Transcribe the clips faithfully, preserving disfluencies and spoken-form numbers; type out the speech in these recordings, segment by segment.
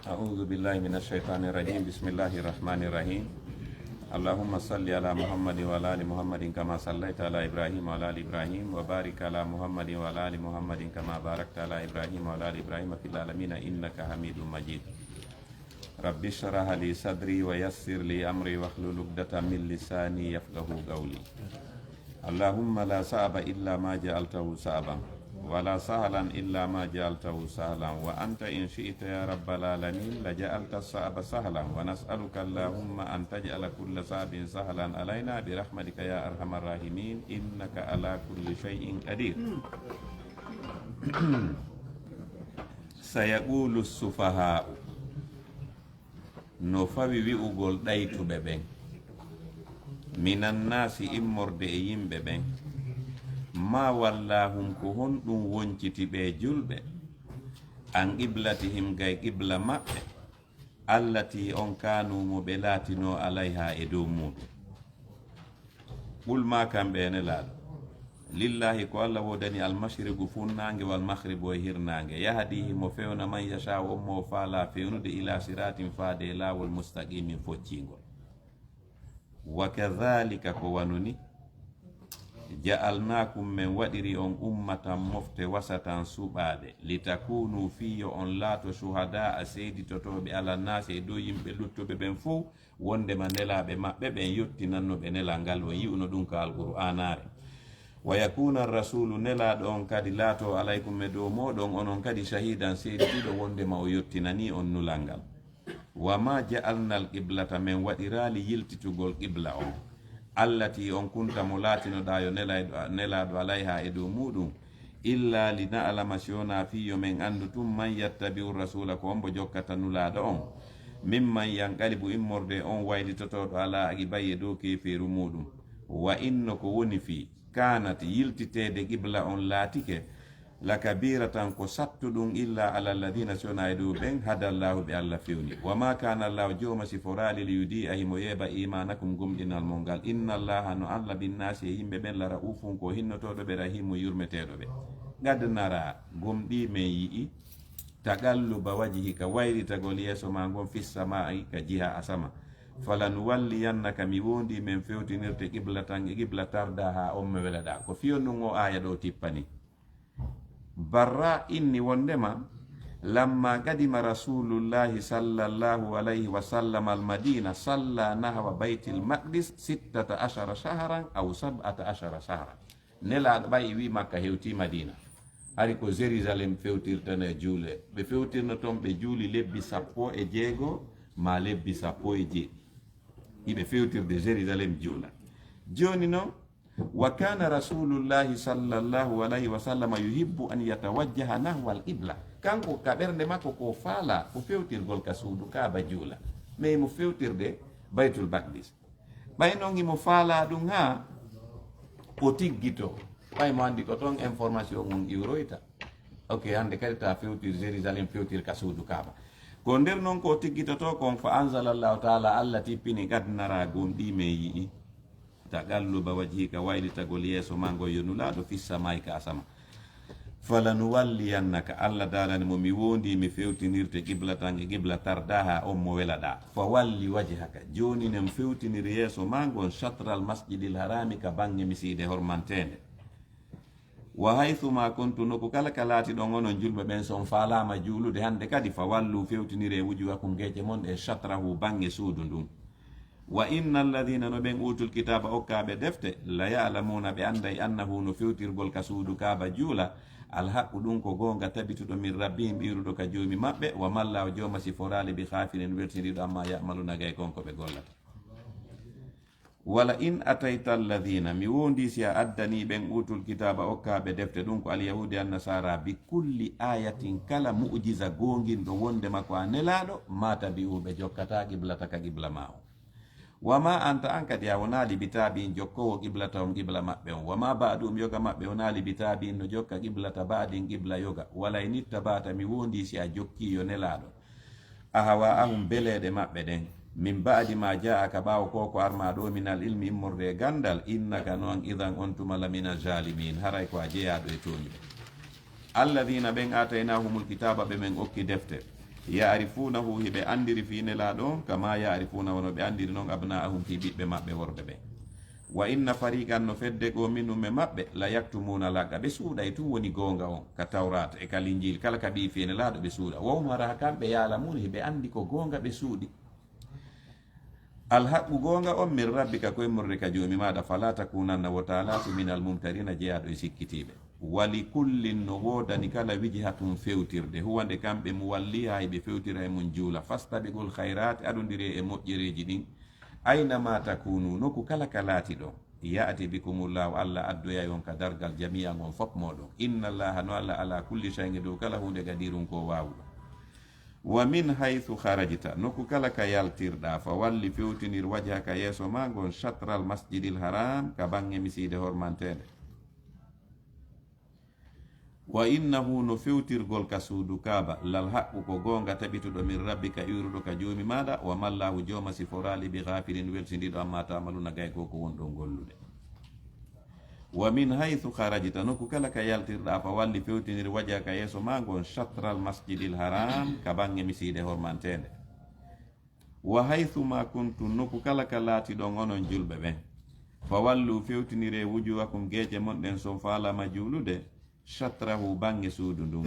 أعوذ بالله من الشيطان الرجيم. بسم الله الرحمن الرحيم. اللهم صل على محمد وعلى آل محمد كما صليت على إبراهيم وعلى آل إبراهيم، وبارك على محمد وعلى آل محمد كما باركت على إبراهيم وعلى آل إبراهيم في العالمين إنك حميد مجيد. رب اشرح لي صدري ويسر لي أمري واحلل عقدة من لساني يفقه قولي. اللهم لا صعب إلا ما جعلته صعبا، ولا سهلا إلا ما جعلته سهلا، وأنت إن شئت يا رب العالمين لجعلت الصعب سهلا، ونسألك اللهم أن تجعل كل صعب سهلا علينا برحمتك يا أرحم الراحمين، إنك على كل شيء قدير. سيقول السفهاء. No fawi wi'ugol ɗaytuɓe ɓen, minannaasi, immorde e yimɓe ɓen, maa wallaahum, ko honɗum wonciti ɓee julɓe, an qiblatihim, gay qibla maɓɓe, allatii, on kaanuu, mo ɓe laatinoo, alayhaa, e dow muuɗum. Qul, maa kamɓe e Nelaaɗo, lillaahi, ko Alla woodani almashriqu funnaange, wal maghribu e hirnaange, yahdi himo fewna man yashaa'u on mo o faalaa fewnude, ilaa siraatin faade e laawol mustaqiimin focciingol. Wa kadhaalika ko wano ni, ja'alnaakum men waɗiri on ummatan mofte wasatan suɓaade, litakuunuu fii yo on laato shuhadaa'a seeditotooɓe alannaasi e dow yimɓe luttuɓe ɓen fow, wonndema nelaaɓe maɓɓe ɓen yottinanno ɓe nelal ngal, on yi'uno ɗum ka Alqur'aanaare. Wa yakuuna rasuulu nelaaɗo on kadi laatoo alaykum e dow mooɗon onon kadi shahiidan seeditiiɗo wonndema o yottinanii on nulal ngal. Wa maa ja'alnal qiblata men waɗiraali yiltitugol qibla on, allatii on kunta mo laatinoɗaa yo nelaaɗo alayhaa e dow muuɗum, illaa lina'lama si wonaa fii yo men anndu tun man yattabi'u rasuula ko hombo jokkata nulaaɗo on, mimman yanqalibu immorde e on waylitotooɗo alaa aqibayhi e dow keefeeru muuɗum. Wa inno ko woni fii, kaanat yiltiteede qibla on laatike, lakabiiratan ko sattuɗum, illaa alalladiina si wonaa e dow ɓen hadallaahu ɓe Alla fewni. Wa maa kaana Allaahu jooma siforaali liyudii'a himo yeeɓa iimaanakum gomɗinal mon ngal, innallaaha no Alla binnaasi e yimɓe ɓen lara'uufun ko hinnotooɗo ɓe rahiimun yurmeteeɗo ɓe. Qad naraa gomɗii men yi'i taqalluba wajhika waylitagol yeeso maa ngon fissamaa'i ka jiha asama. Falanuwalliyannaka mi woondii men fewtinirte qiblatan e qibla tardaaha on mo welaɗaa. Ko fii on ɗum o aaya ɗoo tippani. Barra inni wonndema lamma qadima rasuulullaahi sallallaahu alayhi wa sallam al-madiina salla nahwa baytil maqdis sittata ashara shahran aw sab'ata ashara shahran. Nelaaɗo ɓay e wii Makka hewtii Madiina, hari ko Jérusalem fewtirtana juule. Ɓe fewtirno ton ɓe juuli lebbi sappo e jeego maa lebbi sappo e jeeɗiɗi. Hiɓe fewtirde Jérusalem juula. Jooni non, wa kaana rasuulullaahi sallallaahu alayhi wa sallama yuhibbu an yatawajjaha nahwal qibla. Kanko ka ɓernde makko ko faalaa ko fewtirgol ka suudu Kaaba juula, mais mo fewtirde Baytul Maqdis. Ɓay non himo faalaa ɗum haa o tiggitoo. Ɓay mo anndi ko ton information on iwroyta. Ok, hannde kadi ta fewtir Jérusalem fewtir ka suudu Kaaba. Ko nder non ko tiggitotoo kon fa anzalallahu taala, Alla tippini, qad naraa gomɗii men yi'i taqalluba wajhika waylitagol yeeso maa ngol yo Nulaaɗo fissamaa'i ka asama. Falanuwalliyannaka, Alla daalani mo, mi woondii mi fewtinirte qiblatan e qibla tardaaha on mo welaɗaa. Fa walli wajhaka, jooni nen fewtinir yeeso maa ngon shatral masjidil harami ka baŋŋe misiide hormanteende. Wa haythu ma kuntu, nokku kala ka laatiɗon onon julɓe ɓen, so on faalaama juulude hannde kadi, fa wallu, fewtiniree, wujuhakum, geece mon ɗen, shatrahu, baŋŋe suudu ndun. Wa inna alladhina, no ɓen uutul kitaaba, okkaaɓe defte, la ya'lamuna, ɓe annday, annahu, no fewtirgol ka suudu Kaaba juula, alhaqqu, ɗum ko goonga, tabituɗo min rabbihim, iwruɗo ka Joomi maɓɓe, wa ma Allahu, Jooma siforaali, bi ghafilin, welsindiiɗo, amma ya'maluna, gay kon ko ɓe gollata. Wala in atayta alladhina, mi woondii si a addanii ɓen uutul kitaaba, okkaaɓe defte, ɗum ko alyahuudi, annasaara, bi kulli ayatin, kala mu'jiza goonginɗo wonndema ko a nelaaɗo, ma tabi'u, ɓe jokkataa qiblataka, qibla maa on. Wa ma anta, an kadi a wonaali, bi tabi'in, jokkoowo, qiblatahum, qibla maɓɓe on. Wa ma ba'duhum, yoga maɓɓe wonaali, bi tabi'in, no jokka, qiblata ba'din, qibla yoga. Wala in ittaba'ta, mi woondii si a jokkii yo nelaaɗo, ahwa'ahum, beleeɗe maɓɓe ɗen, min ba'di ma ja'aka, ɓaawo ko ko armaa ɗoo, minal ilmi, immorde e ganndal, innaka, no an, idhan, on tuma, lamina zalimin, haray ko a jeyaaɗo e tooñuɓe. Alladhina, ɓen, ataynahumul kitaaba, ɓe men okki defte, Ya'rifunahu, hiɓe anndiri fii Nelaaɗo on, kama ya'rifuna, wano ɓe anndiri non, abna'ahum, fii ɓiɓɓe maɓɓe worɓe ɓen. Wa inna fariqan, no fedde goo, minhum, e maɓɓe, la yaktumuna al-haqqa, ɓe suuɗay tun woni goonga on, ka Tawraata e ka Linjiil, kala ka ɓii fii Nelaaɗo ɓe suuɗa. Wa hum, hara kamɓe, ya'lamuuna, hiɓe anndi ko goonga ɓe suuɗi. Alhaqqu, goonga on, min rabbika, ko immorde ka Joomi maaɗa, fala takunanna, wota laatu, minal mumtarina, jeyaaɗo e sikkitiiɓe. Wa li kullin, no woodani kala, wijhatun, fewtirde, huwa, nde kamɓe, muwalliha, hiɓe fewtira e mun juula. Fastabiqul khayraati, aɗondiree e moƴƴereeji ɗin. Ayna ma takunu, nokku kala ka laatiɗon. Ya'ti bikumullahu, Alla addoyay on ka dargal, jami'an, on fof mooɗon. Inna Allaha, no Alla, ala kulli shay'in, e dow kala huunde, qadirun, ko waawuɗo. Wa min haythu kharajta, nokku kala ka yaltirɗaa, fa walli, fewtinir, wajhaka, yeeso maa ngon, shatral masjidil haram, ka baŋŋe misiide hormanteende. Wa innahu, no fewtirgol ka suudu Kaaba, lal haqqu, ko goonga taɓituɗo, min rabbika, iwruɗo ka Joomi maaɗa, wa mallahu, jooma siforaali, bi ghafilin, welsindiiɗo, amma ta'maluna, gay ko ko wonɗon gollude. Wa min haythu kharajta, nokku kala ka yaltirɗaa, fa walli, fewtinir, wajhaka, yeeso maa ngon, shatral masjidil haram, ka baŋŋe misiide hormanteende. Wa haythu ma kuntum, nokku kala ka laatiɗon onon julɓe ɓen, fa wallu, fewtiniree, wujuhakum, geece mon ɗen, son faalaama juulude, shatrahu, baŋŋe suudu ndun,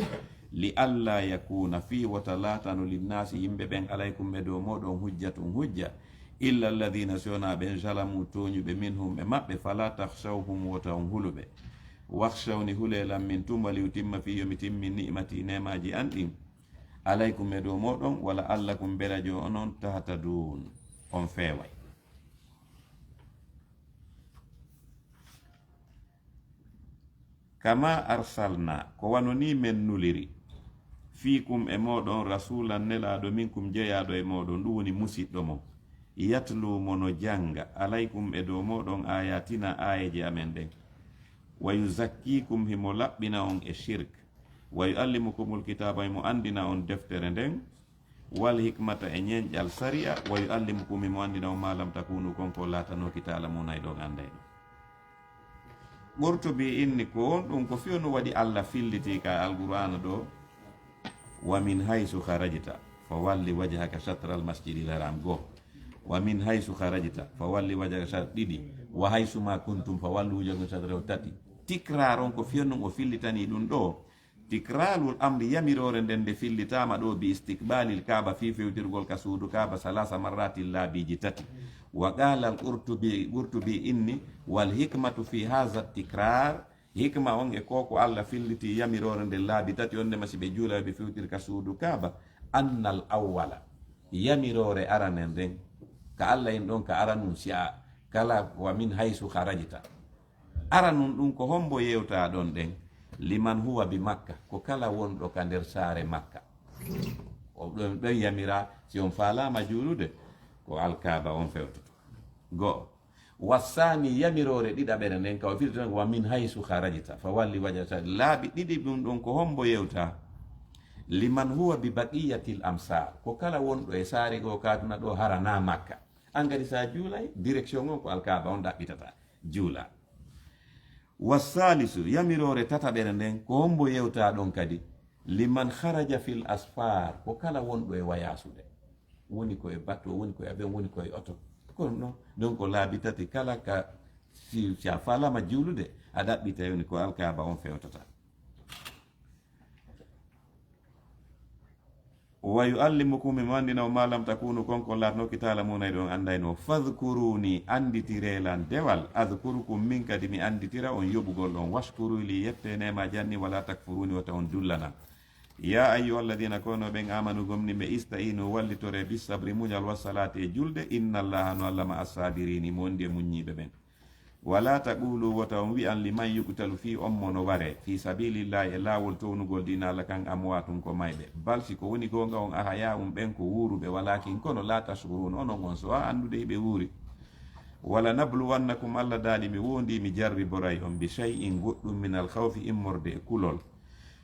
li alla yakuna, fii wota laatano, linnaasi, yimɓe ɓen, alaykum, e dow mooɗon, hujjatun, hujja, illa alladhina, si wonaa ɓen, zalamu, tooñuɓe, minhum, e maɓɓe, fala takhshawhum, wota on huluɓe, wakhshawni, hulee lan min tun, wali utimma, fii yo mi timmin, ni'mati, neemaaji an ɗin, alaykum, e dow mooɗon, wala allakum, mbela jo onon, tahtadun, on feeway. Kama arsalna, ko wano nii men nuliri, fiikum, e mooɗon, rasulan, nelaaɗo, minkum, jeyaaɗo e mooɗon, ɗum woni musiɗɗo mon, yatlu, mo no jannga, alaykum, e dow mooɗon, ayatina, aayeeje amen ɗen, wa yuzakkikum, himo laɓɓina on e shirk, wa yuallimukumul kitaaba, himo anndina on deftere nden, wal hikmata, e ñenƴal sari'a, wa yuallimukum, himo anndina on ma lam takunu, kon ko laatanooki ta'lamuna, hiɗon anndayno. Qurtubi inni ko on ɗum ko fewndo waɗi Allah filliti ka Alqur'aana ɗo, wa min haysu kharajta fa walli wajhaka shatral masjidil haram, go, wa min haysu kharajta fa walli wajhaka shat-, ɗiɗi, wa haysu ma kuntum fa wallu wujuhakum shatrahu, tati. Tikraar on ko fewndo o fillitani ɗum ɗo, Tikraalul amri, yamiroore nden nde fillitaama ɗo, bi istiqbaalil Kaaba, fii fewtirgol ka suudu Kaaba, salaasa marratin, laabiiji tati. Wa qaala al Qurtubi, Qurtubi inni, wal hikmatu fi haadha tikraar, hikma on e ko ko Allah filliti yamiroore nden laabi tati on, ndema si ɓe juula ɓe fewtir ka suudu Kaaba, annal awwala, yamiroore arane nden, ka Allah in ɗon ka aranun si a kala, wa min haysu kharajta. Aranun ɗum ko hombo yewta ɗon ɗen? Liman huwa bi Makka, ko kala wonɗo ka nder saare Makka. O ɗon, ɗon yamira, si on faalaama juulude, ko Alkaaba on fewtoto. Go'o. Wassaani, yamiroore ɗiɗaɓere nden, ka o firti tan, wa min haysu kharajta fa walli wajhaka. Laabi ɗiɗi ɗum ɗon ko hombo yewta? Liman huwa bi baqiyatil amsar, ko kala wonɗo e saare goo ka aduna ɗo, hara na Makka. An kadi sa juulay, direction on ko Alkaaba on ɗaɓɓitata. Juula. Wassaalisu, yamiroore tataɓere nden, ko hombo yewta ɗon kadi? Liman kharaja fil asfar, ko kala wonɗo e wayaasude. Woni ko e bato, woni ko e avion, woni ko e oto. Kono non, donc ko laabi tati kala ka, si, si a faalaama juulude, a ɗaɓɓitay, woni ko Alkaaba on fewtata. Wa yuallimukum, himo anndina on ma lam takunu, kon kon laatanooki ta'lamuna, hiɗon anndayno. Fadhkuruni, annditiree lan dewal, adhkurukum, min kadi mi annditira on yoɓugol on. Washkuru li, yette neema janni, wala takfuruni, wota on dullana. Ya ayyuhalladhina, ko onon ɓen, amanu, gomɗinɓe, ista'inu, wallitoree, bis sabri, muñal, was salati, e julde, inna Allaha, no Allah, ma as sabirin, himo wondi e muññiiɓe ɓen. Wala taqulu, wota on wi'an, liman yuqtalu, fii on mo no waree, fii sabilillahi, e laawol townugol diina Allah kan, amwaatun, ko mayɓe. Bal, si ko woni goonga on, ahyaa'un, ɓen ko wuuruɓe, walakin, kono, la tash'urun, onon on suwaa anndude hiɓe wuuri. Wala nabluwannakum, Allah daali, mi woondii mi jarriboray on, bi shay'in, goɗɗum, minal khawfi, immorde e kulol,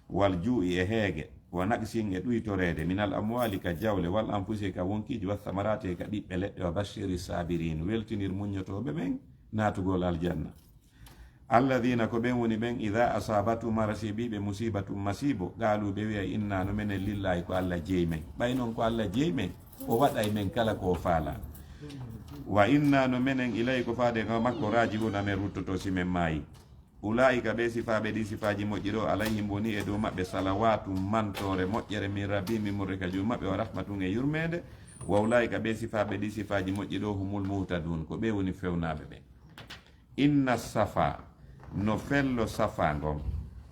wal juu'i, e heege, wa naqsin, e ɗuytoreede, minal amwaali, ka jawle, wal anfusi, ka wonkiiji, was samarati, ka ɓiɓɓe leɗɗe, wa bashiri sabirin, weltinir muññotooɓe ɓen naatugol aljanna. Alladina ko ɓen woni ɓen, ida asabatu marasibiɓe musibatum masibo, qalu ɓe wiya inna no menen lillahi ko Allah jeyi men. Ɓay non ko Allah jeyi men, o waɗay men kala ko o faala. Wa inna no menen ilay ko faade ka makko rajiuna men ruttoto si men maayi. Ulaika ɓe sifaɓe ɗi sifaji moƴƴi ɗo, alayhim woni e dow maɓɓe salawatu mantore moƴƴere min rabbihim immorde ka jom maɓɓe wa rahmatun e yurmede. Wa ulaika ɓe sifaɓe ɗi sifaji moƴƴi ɗo humul muhtadun ko ɓe woni fewnaɓe ɓe. Inna safa no fello safa ngon,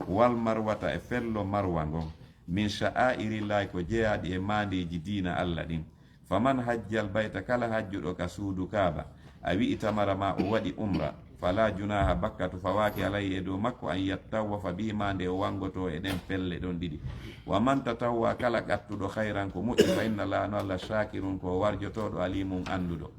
wal marwata e fello marwa ngon, min sha'airillahi ko jeyaaɗi e maandeeji diina Allah ɗin. Faman hajjal bayta kala hajjuɗo ka suudu kaaba, a wi'i tamara ma o waɗi umra, fala junaha bakkatu fawaaki alayhi e dow makko an yattawafa bihi ma nde o wangoto e ɗen pelle ɗon ɗiɗi. Wa man tatawwa kala gattuɗo khayran ko moƴƴi fa inna Allah no Allah shakirun ko warjotoɗo alimun annduɗo.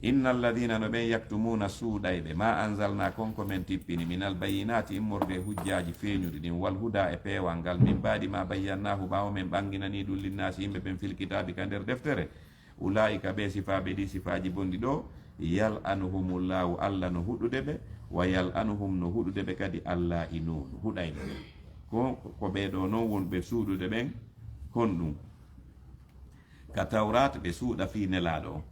Inna alladina no ɓen yaktumuna suuɗayɓe ma anzalna kon ko men tippini min albayinati immorde e hujjaji feeñuɗi ɗin wal huda e peewal ngal min baadi ma bayyannahu ɓaawo men ɓanginani ɗum linnasi yimɓe ɓen fil kitabi ka nder deftere. Ulaika ɓe sifaɓe ɗi sifaji bonɗi ɗo yal anuhumullahu Allah no huɗude ɓe wa yal anuhum no huɗude ɓe kadi Allah inun huɗayɓe ɓe. Ko ko ɓe ɗo non wonɓe suuɗude ɓen kon ɗum. Ka tawrat ɓe suuɗa fii nelaaɗo on.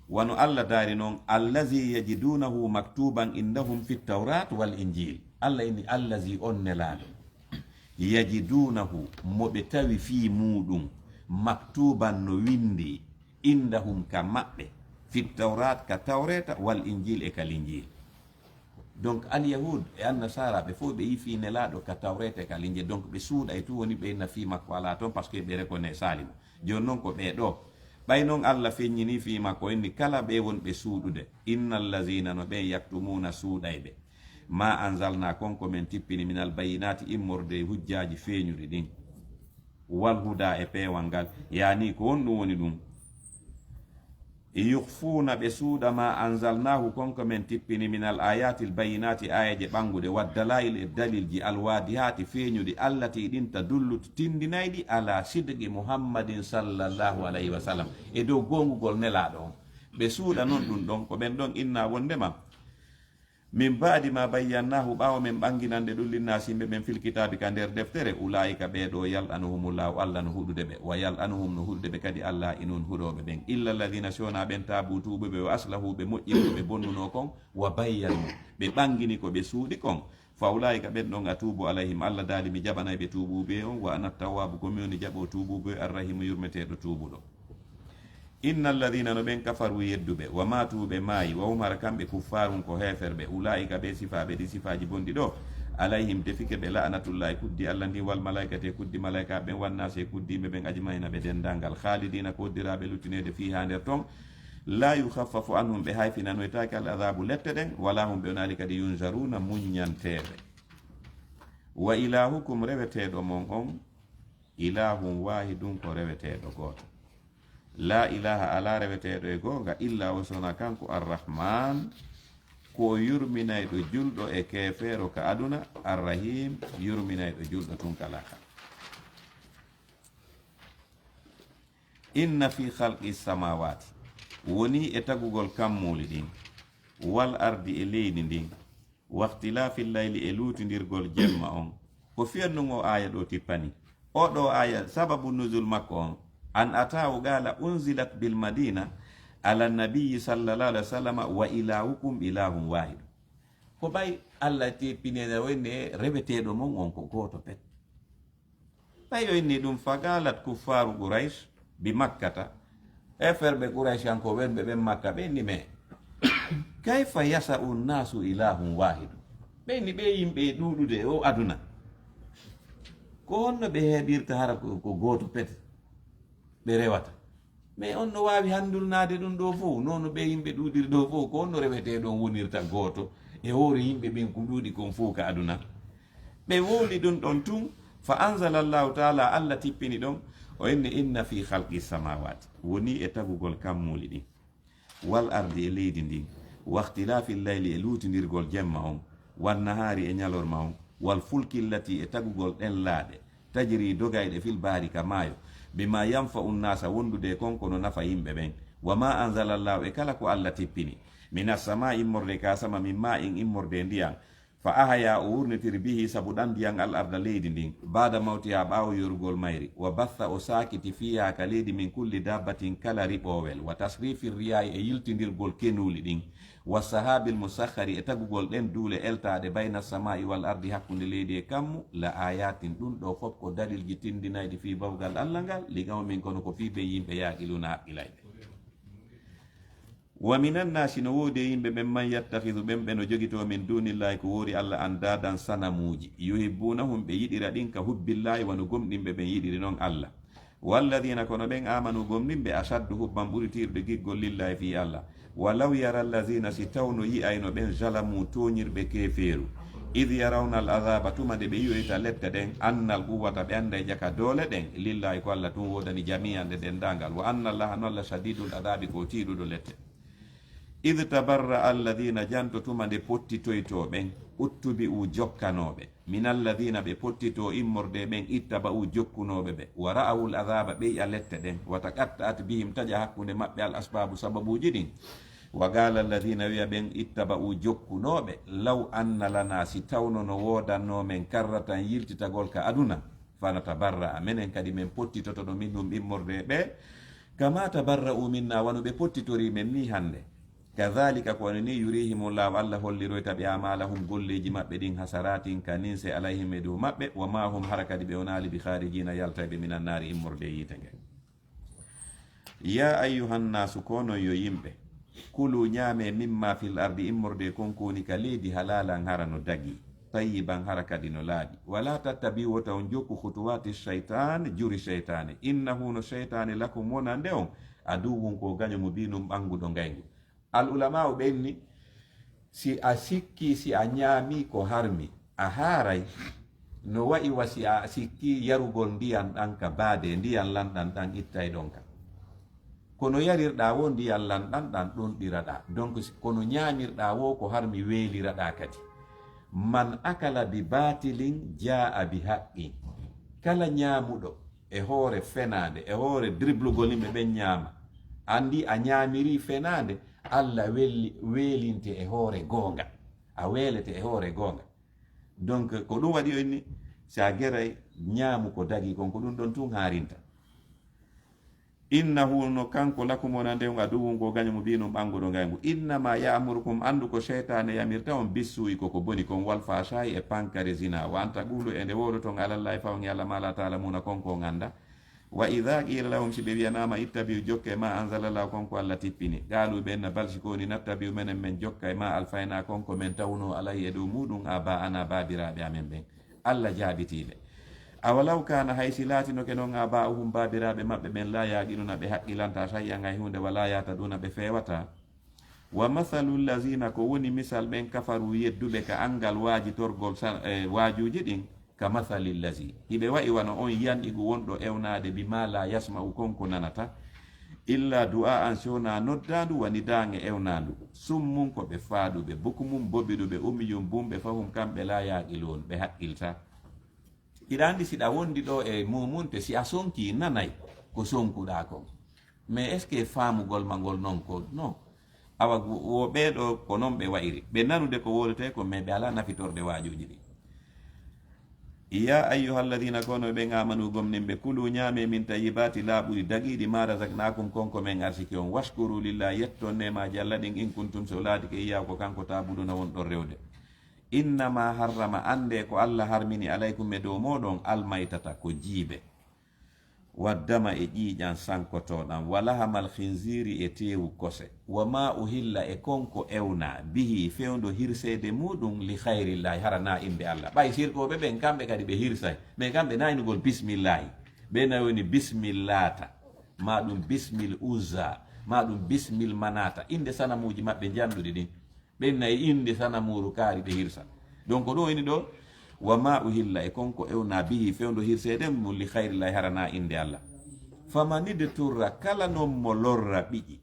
Wano Allah daari non, allazi yajidunahu maktuban indahum fi tawrat wal injil. Allah inni allazi on nelaaɗo yajidunahu mo ɓe tawi fii muuɗum maktuban no windi indahum ka maɓɓe fi tawrat ka tawreta wal injil e ka linjil. Donc alyahud e annasara ɓe fof ɓe yi fii nelaaɗo ka tawreta e ka linjil, donc ɓe suuɗa e tun woni ɓe na fii makko alaa toon parce que ɓe reconnaissali mo. Jooni noon ko ɓee ɗoo. Ɓay noon Allah feññinii fii makko, inni kala ɓee wonɓe suuɗude, inna allazina no ɓeen yaktumuna suuɗayɓe ma anzalna kon ko men tippini minal bayyinaati immorde e hujjaaji feeñuɗi ɗin, wal huda e peewal ngal, yaani ko honɗum woni ɗum? Yukhfuuna ɓe suuɗa ma anzalnahu kon ko men tippini minal ayatil bayyinaati aayeeje ɓannguɗe, wad dalail e dalilji alwaadihaati feeñuɗi, allati ɗin tadullu tindinayɗi ala sidqi Muhammadin sallallahu alayhi wa sallam e dow goongugol nelaaɗo on. Ɓe suuɗa non ɗum ɗon ko ɓen ɗon inna wonndema min baadi ma bayyannahu ɓaawo men ɓannginande ɗum linnaasi yimɓe ɓen fil kitaabi ka nder deftere, ulaa'ika ɓee ɗoo yal'anuhumullahu Allah no huɗude ɓe, wa yal'anuhum no huɗude ɓe kadi Allah inun huɗooɓe ɓen, illa alladina si wonaa ɓen taabu tuubuɓe wa aslahu ɓe moƴƴini ko ɓe bonnunoo kon, wa bayyanu ɓe ɓanngini ko ɓe suuɗi kon, fa ulaa'ika ɓen ɗon atuubu alayhim Allah daali mi jaɓanay ɓe tuubuuɓe on, wa ana tawwaabu ko mi woni jaɓo tuubuuɓe arrahimu yurmeteeɗo tuubuɗo. Inna alladina no ɓen kafaru yedduɓe, wa maatu ɓe maayi, wa hum hara kamɓe kuffaarun ko heeferɓe, ulaa'ika ɓe sifaaɓe ɗi sifaaji bonɗi ɗo, alayhim tefike ɓe la'natullahi kuddi Allah ndin wal malaa'ikati e kuddi malaa'ikaaɓe ɓen wan naasi e kuddiiɓe ɓen ajma'ina ɓe denndaangal, khaalidina ko hoddiraaɓe luttineede fiihaa nder ton, laa yukhaffafu anhum ɓe hayfinanoytaake al adaabu lette ɗen, walaa hum ɓe wonaali kadi yunzaruuna muññanteeɓe. Wa ilaahukum reweteeɗo mon on, ilaahun waahidun ko reweteeɗo gooto. Laa ilaaha alaa reweteeɗo e goonga illaa o sona kanko Arrahmaan, ko o yurminayɗo julɗo e keefeero ka aduna, Arrahiim yurminayɗo julɗo tun ka laakara. Inna fii khalqi samaawaati wonii e tagugol kammuuli ɗin, wal ardi e leydi ndin, waxtilaafi layli e luutindirgol jemma on. Ko fii honɗum o aaya ɗoo tippani? Oo ɗoo aaya sababu nuzul makko on, an ataawu qaala unzilat bil madina ala nabiyyi sallallahu alayhi wa sallama wa ilaahukum ilaahun waahidu. Ko ɓay Allah teppinene wonde reweteeɗo mon on ko gooto pet. Ɓay o inni ɗum, faqaalat kuffaaru Quraysh bi Makkata, heeferɓe Quraysh an ko wonɓe ɓen Makka ɓe inni, mais kayfa yasa'u nnaasu ilaahun waahidu? Ɓe inni ɓe yimɓe e ɗuuɗude e o aduna, ko honno ɓe heɓirta hara ko ko gooto pet ɓe rewata? Mais on no waawi hanndulnaade ɗum ɗoo fof, nono ɓe yimɓe ɗuuɗiri ɗoo fof, ko honno rewetee ɗon wonirta gooto e hoore yimɓe ɓen ko ɗuuɗi kon fof ka aduna? Ɓe wowli ɗum ɗon tun, fa anzala Allahu taala, Allah tippini ɗon, o inni, inna fii khalqi samaawaati, wonii e tagugol kammuuli ɗin, wal ardi e leydi ndin, waxtilaafi layli e luutindirgol jemma on, wan nahaari e ñalorma on, wal fulki llati e tagugol ɗen laaɗe, tajri dogayɗe fil bahri ka maayo, bima yanfa'u nnaasa wondude e kon ko no nafa yimɓe ɓen, wa ma anzala Allahu e kala ko Allah tippini, mina samaa'i immorde ka sama, min maa'in immorde e ndiyan, Fa ahaya, o wurnitiri, bihi, sabu ɗan ndiyan, al arda, leydi ndin, ba'da mawtiha, ɓaawo yorugol mayri, wa batha, o saakiti, fiha, ka leydi, min kulli dabbatin, kala riɓoowel, wa tasrifi riyahi, e yiltindirgol kenuuli ɗin, wa sahabil musakhari, e tagugol ɗen duule eltaaɗe, bayna samaa'i wal ardi, hakkunde leydi e kammu, la ayatin, ɗun ɗoo fof ko dalilji tindinayɗi fii bawgal Alla ngal, li qawmin, kono ko fii ɓen yimɓe, yaqiluna, haqqilay ɓe. Wa minan naasi, no woodi e yimɓe ɓen, man yattakhidu, ɓen ɓe no jogitoo, min duunillaahi, ko woori Alla, andaadan, sanamuuji, yuhibbunahum, ɓe yiɗira ɗin, ka hubbillahi, wano gomɗinɓe ɓen yiɗiri non Alla. Walladina, kono ɓen, amanu, gomɗinɓe, ashaddu hubban, ɓuri tiiɗude giggol, lillahi, fii Alla. Walaw yara allazina, si tawno yi'ayno ɓen, zalamu, tooñirɓe keefeeru, id yarawna al azaba, tuma nde ɓe yi'oyta lette ɗen, anna al quwwata, ɓe anday jaka doole ɗen, lillahi, ko Alla tun woodani, jami'an, ɗe denndaangal, wa anna Allaha, no Alla, shadidul azabi, ko tiiɗuɗo lette. Id tabarra alladina, janto tuma nde pottitoytoo ɓen, uttubi'u, jokkanooɓe, min alladina, ɓe pottitoo immorde ɓen, ittaba'u, jokkunooɓe ɓe, wa ra'awul azaba, ɓe yi'a lette ɗen, wa taqatta'at bihim, taƴa hakkunde maɓɓe, al asbabu, sababuuji ɗin. Wa qala alladina, wi'a ɓen, ittaba'u, jokkunooɓe, law anna lana, si tawno no woodannoo men, karratan, yiltitagol ka aduna, fanatabarra'a, menen kadi men pottitotono, minhum, immorde e ɓe, kama tabarra'u minna, wano ɓe pottitorii men nii hannde. Kadhalika, ko wano nii, yurihimullahu, Alla holliroyta ɓe, amalahum, golleeji maɓɓe ɗin, hasaratin, ka ninse, alayhim, e dow maɓɓe, wa ma hum, hara kadi ɓe wonaali, bi kharijina, yaltayɓe, minan naari, immorde e yiite ngen. Ya ayyuhan nasu, ko onon yo yimɓe, kulu, ñaamee, mimma fil ardi, immorde e kon ko woni ka leydi, halalan, hara no dagii, tayyiban, hara kadi no laaɓi. Wala tattabi'u, wota on jokku, khutuwati shaytan, juri seytaane. Innahu, no seytaane, lakum, wonande on, aduwwun, ko gaño, mubinun, ɓannguɗo ngayngu. Al ulama'u ɓen ni, si a sikkii, si a ñaamii ko harmi, a haaray, no wa'i wa si a sikkii yarugol ndiyan ɗan ka baade, ndiyan lanɗan ɗan ittay ɗon ka. Kono yarirɗaa woo ndiyan lanɗan ɗan, ɗonɗiraɗaa. Donc, si, kono ñaamirɗaa woo ko harmi, weeliraɗaa kadi. Man akala bi batilin jaa'a bi haqqin. Kala ñaamuɗo e hoore fenaande, e hoore driblugol yimɓe ɓen ñaama, anndi a ñaamirii fenaande, Alla welli, weelinte e hoore goonga. A weelete e hoore goonga. Donc, ko ɗum waɗi on ni, si a geray, ñaamu ko dagii kon, ko ɗum ɗon tun haarinta. Innahu, no kanko, lakum, wonande on, aduwwun, ko gaño, mubinun, ɓannguɗo ngayngu. Innama ya'murukum, anndu ko seytaane yamirta on, bissuu'i, ko ko boni kon, wal fahshaa'i, e pankare zina, wa an taqulu, e nde woodoton, alallahi, fawange Alla, ma la ta'lamuna, kon ko on annda. Wa idha qila lahum, si ɓe wi'anaama, ittabi'u, jokke, ma anzalallahu, kon ko Alla tippini, qalu, ɓe inna, bal, si ko woni, nattabi'u, menen men jokkay, ma alfayna, kon ko men tawno, alayhi, e dow muuɗum, aba'ana, baabiraaɓe amen ɓen. Alla jaabitii ɓe. Awalaw kaana, hay si laatinoke non, aba'uhum, baabiraaɓe maɓɓe ɓen, la yaqiluna, ɓe haqqilantaa, shay'an, hay huunde, wala yahtaduna, ɓe feewataa. Wa mathalu llazina, ko woni misal ɓen, kafaru, yedduɓe ka anngal waajitorgol sa-, e waajuuji ɗin, ka mathali llazi, hiɓe wa'i wano on yan'iqu wonɗo ewnaade, bima la yasma'u, kon ko nanataa, illa du'a'an, si wonaa noddaandu, wa nida'an, e ewnaandu, summun, ko ɓe faaɗuɓe, bukmun, bobiɗuɓe, ummiyun, bumɓe, fahum, kamɓe, la yaqilun, ɓe haqqiltaa. Hiɗa anndi si ɗa wondi ɗoo e mumunte, si a sonkii nanay ko sonkuɗaa kon. Mais est-ce que faamugol ma ngol non ko? Non. Awa, wo ɓee ɗoo ko non ɓe wa'iri. Ɓe nanude ko wooletee kon, mais ɓe alaa nafitorde waajuuji ɗin. Ya ayyuhalladhina, ko onon ɓen, amanu, gomɗinɓe, kulu, ñaamee, min tayyibati, laaɓuɗi dagiiɗi, ma razaqnakum, kon ko men arsiki on. Washkuru lillahi, yetton neemaaji Alla ɗin, in kuntum, si on laatike, iyyahu, ko kanko, ta'buduna, wonɗon rewde. Innama harrama, anndee ko Alla harmini, alaykum, e dow mooɗon, almaytata, ko jiibe, waddama, e ƴiiƴan sankotooɗan, wa lahamal khinziri, e teewu kose, wa ma uhilla, e kon ko ewnaa, bihi, fewndo hirseede muuɗum, li khayrillahi, hara naa innde Alla. Ɓay sirkooɓe ɓen, kamɓe kadi ɓe hirsay, mais kamɓe naa inugol bismillahi, ɓe na woni bismillata, ma ɗum bismil uzza, ma ɗum bismil manata, innde sanamuuji maɓɓe njanɗuɗi ɗin. Ɓen nayi innde sanamuuru kaari ɓe hirsa. Donc, ko ɗum woni ɗo, wa ma uhilla, e kon ko ewnaa, bihi, fewndo hirseede mum, li khayrillahi, hara naa innde Alla. Famanidturra, kala non mo lorra ɓiƴi,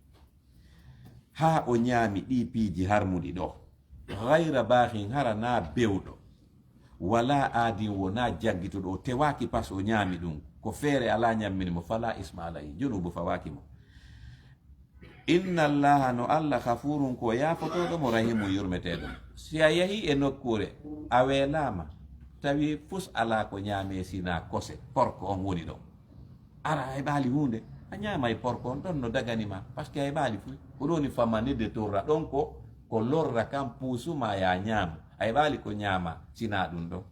haa o ñaami ɗii piiji harmuɗi ɗo, ghayra baghin, hara naa bewɗo, wala aadin, wonaa jaggituɗo, o tewaaki pas o ñaami ɗum, ko feere alaa ñammini mo, fala isma alayhi, junuubu fawaaki mo. Inna Allaha, no Allah, ghafurun, ko yaafotooɗo mo, rahimun, yurmeteeɗo mo. Si a yahii e nokkuure, a weelaama, tawi fus alaa ko ñaamee sinaa kose, porko on woni ɗon. Ara a heɓaali huunde, a ñaamay porko on ɗon no dagani ma, parce que a heɓaali fuy. Ko ɗum woni famani de torra ɗon ko, ko lorra kan puusu ma ya ñaamu. A heɓaali ko ñaama sinaa ɗum ɗon.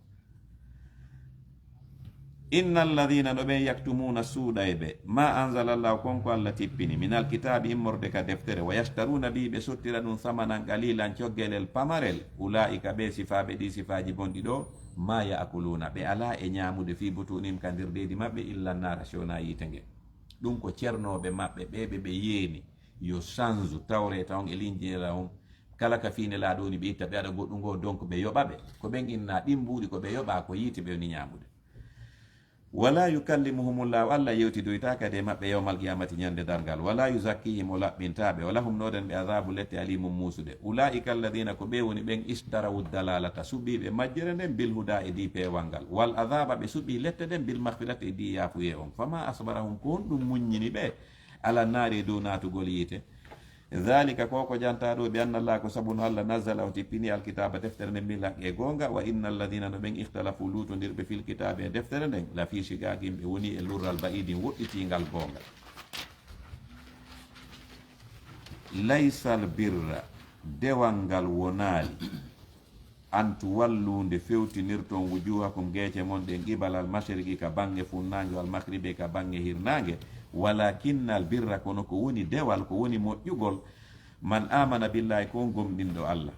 Inna alladhina, no ɓen, yaktumuna, suuɗay ɓe, ma anzala Allahu, kon ko Allah tippini, min alkitabi, immorde ka deftere, wa yashtaruna bihi, ɓe sottira ɗum, thamanan qalilan, coggelel pamarel, ulaika, ɓe sifaaɓe ɗi sifaaji bonɗi ɗo, ma ya'kuluna, ɓe alaa e ñaamude, fi butunihim, ka nder deedi maɓɓe, illa nara, si wonaa yiite nge. Ɗum ko cernooɓe maɓɓe ɓe ɓe ɓe yeeni yo sanzu tawreeta on e linjiila on. Kala ka fiine laaɗo woni ɓe itta ɓe aɗa goɗɗum ngo, donc ɓe yoɓa ɓe. Ko ɓen inna ɗin mbuuɗi ko ɓe yoɓa ko yiite ɓe woni ñaamude. Wala yukallimuhumullahu, Allah yewtidoytaaka de maɓɓe yawmal qiyamati, ñande darngal. Wala yuzakkihim, o laɓɓintaa ɓe. Walahum, no woodani ɓe, adhabu, lette, alimun, muusude. Ulaika alladhina, ko ɓe woni ɓen, ishtarawu dalalata, suɓiiɓe majjere nden, bil huda, e di peewal ngal. Wal adhaba, ɓe suɓii lette ɗen, bil maghfirati, e di yaafuyee on. Fama asbarahum, ko honɗum muññini ɓe, ala naari, e dow naatugol yiite. Dhalika, ko ko jantaa ɗo, bi anna Allah, ko sabu no Allah, nazzala, o tippini, alkitaba, deftere nden, bil haqqi, e goonga, wa inna alladhina, no ɓen, ikhtalafu, luutondirɓe, fil kitabi, e deftere nden, la fi shiqaqin, ɓe woni e lurral, ba'idin, woɗɗitiingal goonga. Laysal birra, dewal ngal wonaali, an tuwallu, nde fewtinirton, wujuhakum, geece mon ɗen, qibalal mashriqi, ka baŋŋe funnaange, wal maghribi, ka baŋŋe hirnaange, walakinnal birra, kono ko woni dewal, ko woni moƴƴugol, man amana billahi, ko on gomɗinɗo Allah,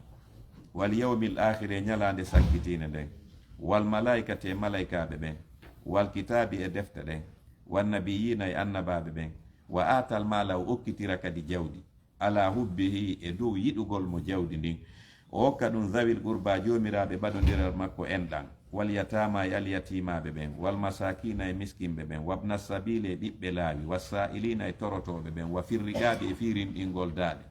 wal yawmil akhiri, e ñalaande sakkitiinde nden, wal malaikati, e malaikaaɓe ɓen, wal kitaabi, e defte ɗen, wan nabiyyiina, e annabaaɓe ɓen, wa aatal maala, o okkitira kadi jawdi, ala hubbihi, e dow yiɗugol mo jawdi ndin. O okka ɗum zawil qurba, joomiraaɓe ɓadondiral makko enɗan, wal yataama, e alyatiimaaɓe ɓen, wal masaakiina, e miskinɓe ɓen, wabna sabiili, e ɓiɓɓe laawi, wassaa'iliina, e torotooɓe ɓen, wa fir riqaabi, e fii rinɗingol daaɗe.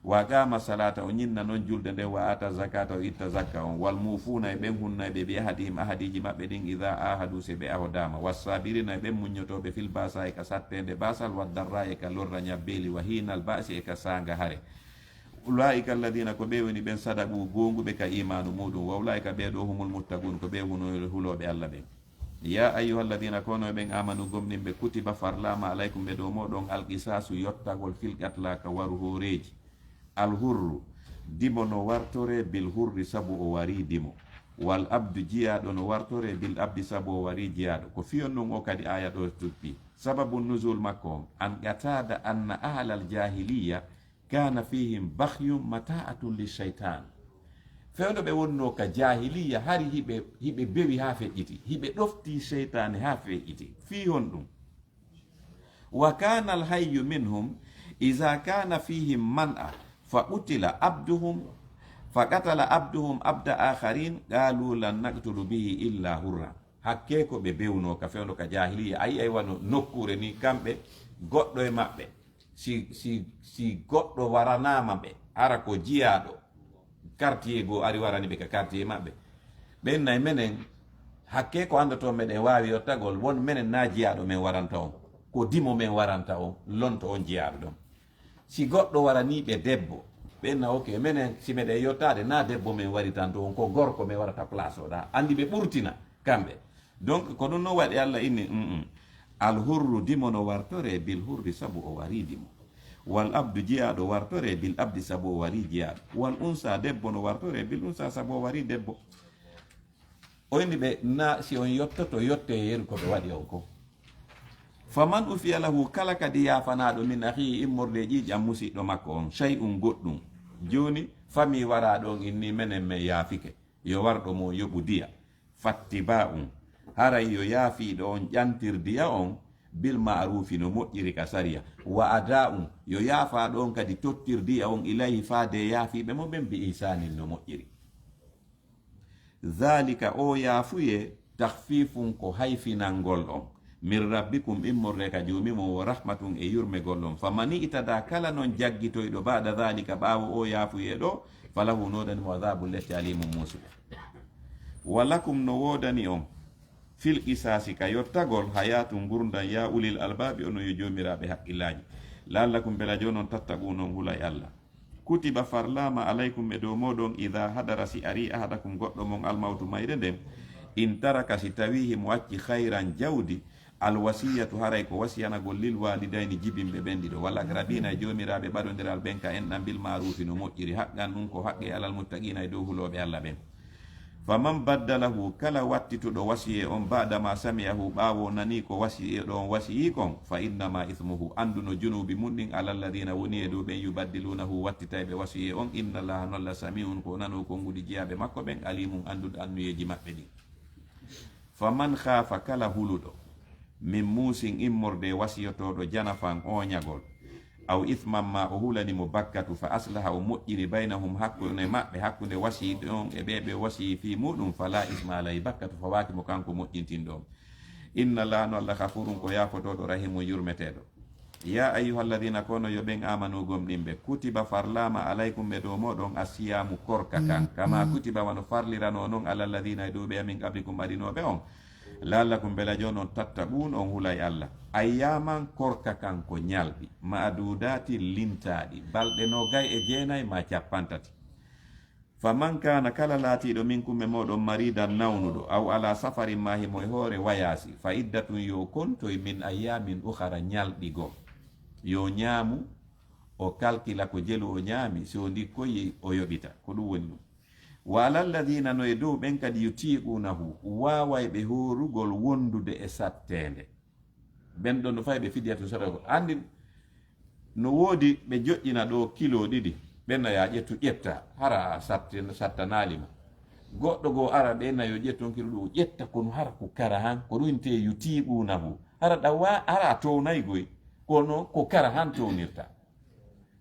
Wa aqaama salaata, o ñinna non julde nden, wa aata zakata, o itta zakka on, wal muufuuna, e ɓen hunnayɓe, bi ahadihim, ahadiiji maɓɓe ɗin, idaa aahadu, si ɓe ahodaama, wassaabiriina, e ɓen muññotooɓe, fil ba'saa'i, ka satteende baasal, wad darraa'i, e ka lorra ñabbeeli, wa hiinal ba'si, e ka saanga hare. Ulaa'ika alladhiina, ko ɓe woni ɓen, sadaqu, goonguɓe ka iimaanu muuɗum, wa ulaa'ika, ɓee ɗoo, humul muttaquun, ko ɓe huno-, hulooɓe Alla ɓen. Yaa ayyuha alladhiina, ko onon ɓen, aamanu, gomɗinɓe, kutiba, farlaama, alaykum, e dow mooɗon, al qisaasu, yottagol, fil qatla, ka waru hooreeji. Al hurru, dimo no wartoree, bil hurri, sabu o warii dimo. Wal abdu, jiyaaɗo, no wartoree, bil abdi, sabu o warii jiyaaɗo. Ko fii on ɗum o kadi aaya ɗo tuppi. Sababu nuzul makko on, an Qataada anna ahlal jaahiliyya kaana fiihim baghyun mata'atun li shaytaan. Fewndo ɓe wonnoo ka jaahiliyya, hari hiɓe, hiɓe bewi haa feƴƴiti, hiɓe ɗoftii seytaane haa feƴƴiti. Fii honɗum? Wa kaana al hayyu minhum, iza kaana fiihim man'a, fa qutila abduhum, fa qatala abduhum abda aakharin, qaalu lan naqtulu bihi illa hurran. Hakkee ko ɓe bewnoo ka fewndo ka jaahiliyya. A yi'ay wano nokkuure ni, kamɓe goɗɗo e maɓɓe, si, si, si goɗɗo waranaama ɓe, hara ko jiyaaɗo, quartier goo ari warani ɓe ka quartier maɓɓe, ɓen nay menen, hakkee ko anndoton meɗen waawi yottagol, won menen naa jiyaaɗo men waranta on, ko dimo men waranta on, lonto on jiyaaɗo ɗon. Si goɗɗo waranii ɓe debbo, ɓen na, ok, menen si meɗen yottaade, naa debbo men waritanto on, ko gorko men warata place o ɗa. Anndi ɓe ɓurtina kamɓe. Donc, ko ɗum non waɗi Alla inni, mm, mm. Al hurru, dimo no wartoree, bil hurri, sabu o warii dimo. Wal abdu, jiyaaɗo, wartoree, bil abdi, sabu o warii jiyaaɗo. Wal unsa, debbo no wartoree, bil unsa, sabu o warii debbo. O inni ɓe, na si on yottoto, yottee yeru ko ɓe waɗi on ko. Faman ufiya lahu, kala kadi yaafanaaɗo, min akhihi, immorde e ƴiiƴan musiɗɗo makko on, shay'un, goɗɗum. Jooni, famii waraaɗo on inni, menen men yaafike. Yo warɗo mo yoɓu diya. Fattiba'un, haray yo yaafiiɗo on ƴantir diya on, bil ma'rufi, no moƴƴiri ka sariya. Wa ada'un, yo yaafaaɗo on kadi tottir diya on, ilayhi, faade e yaafiiɓe mo ɓen, bi ihsanin, no moƴƴiri. Zalika, o yaafuyee, takhfifun, ko hayfinangol on, min rabbikum, immorde ka Joomi mon, wa rahmatun, e yurmegol on. Faman i'tada, kala non jaggitoyɗo, ba'da zalika, ɓaawo o yaafuyee ɗo, falahu, no woodani mo, adhabun, lette, alimun, muusude. Wa lakum, no woodani on, fil qisasi, ka yottagol, hayatun, ngurndan, ya ulil albabi, onon yo joomiraaɓe haqqillaaji. La'allakum, bela jonon, tattaqun, on hulay Allah. Kutiba, farlaama, alaykum, e dow mooɗon, idaa hadara, si arii, ahadakum, goɗɗo mon, almawtu, mayre nden, in taraka, si tawii himo acci, khayran, jawdi, alwasiyatu, haray ko wasiyanagol, lil waalidayni, jibinɓe ɓen ɗiɗo, wal aqrabiina, e joomiraaɓe ɓadondiral ɓen, ka enɗan, bil maaruufi, no moƴƴiri, haqqan, ɗun ko haqqee, alal muttaqiina, e dow hulooɓe Allah ɓen. Faman baddalahu, kala wattituɗo wasiyee on, ba'da ma sami'ahu, ɓaawo o nanii ko wasiyee ɗo on wasiyii kon, fa innama ismuhu, anndu no junuubi mun ɗin, ala alladina, woni e dow ɓen, yubaddilunahu, wattitayɓe wasiyee on, inna Allaha, no Allah, sami'un, ko o nanoowo konguɗi jiyaaɓe makko ɓen, alimun, annduɗo anniyeeji maɓɓe ɗin. Faman khaafa, kala huluɗo, min muusin, immorde e wasiyotooɗo, janafan, ooñagol, aw isman, ma o hulani mo bakkatu, fa aslaha, o moƴƴini, baynahum, hakkunde maɓɓe, hakkunde wasiyiiɗo on e ɓee ɓe wasiyii fii muuɗum, fala isma alayhi, bakkatu fawaaki mo kanko moƴƴintinɗo on. Inna Allaha, no Allah, ghafurun, ko yaafotooɗo, rahimun, yurmeteeɗo. Ya ayyuhalladina, kono yo ɓen amanu gomɗinɓe, kutiba, farlaama, alaykum, e dow mooɗon, assiyaamu, korka kan, kama kutiba, wano farliranoo non, ala alladina, e dow ɓe, min qablikum, adinooɓe on, la'allakum, bela jonon, tattaqun, on hulay Allah. Ayyaman, korka kan ko ñalɗi, ma'dudatin, lintaaɗi, balɗe noogay e jeenay ma cappanɗe tati. Faman kana, kala laatiiɗo, minkum, e mooɗon, maridan, nawnuɗo, aw ala safarin, ma himo e hoore wayaasi, fa iddatun, yo o kontoy, min ayyamin ukhara, ñalɗi goo. Yo ñaamu, o kalkila ko jelu o ñaami, si o ndikkoyi, o yoɓita. Ko ɗum woni ɗum. Wa ala alladina, no e dow ɓen kadi, yutiqunahu, waawayɓe hoorugol wondude e satteende. Ɓen ɗon no fay ɓe fidiyatun sadaqatun. Anndi no woodi ɓe joƴƴina ɗo kilo ɗiɗi, ɓen na ya ƴettu, ƴetta, hara a satti-, sattanaali ma. Goɗɗo goo ara ɓe na yo ƴettu on kilo ɗo, ƴetta kono hara ko kara han, ko ɗum te yutiqunahu. Hara ɗa wa-, hara a townay goy, kono ko kara han townirta.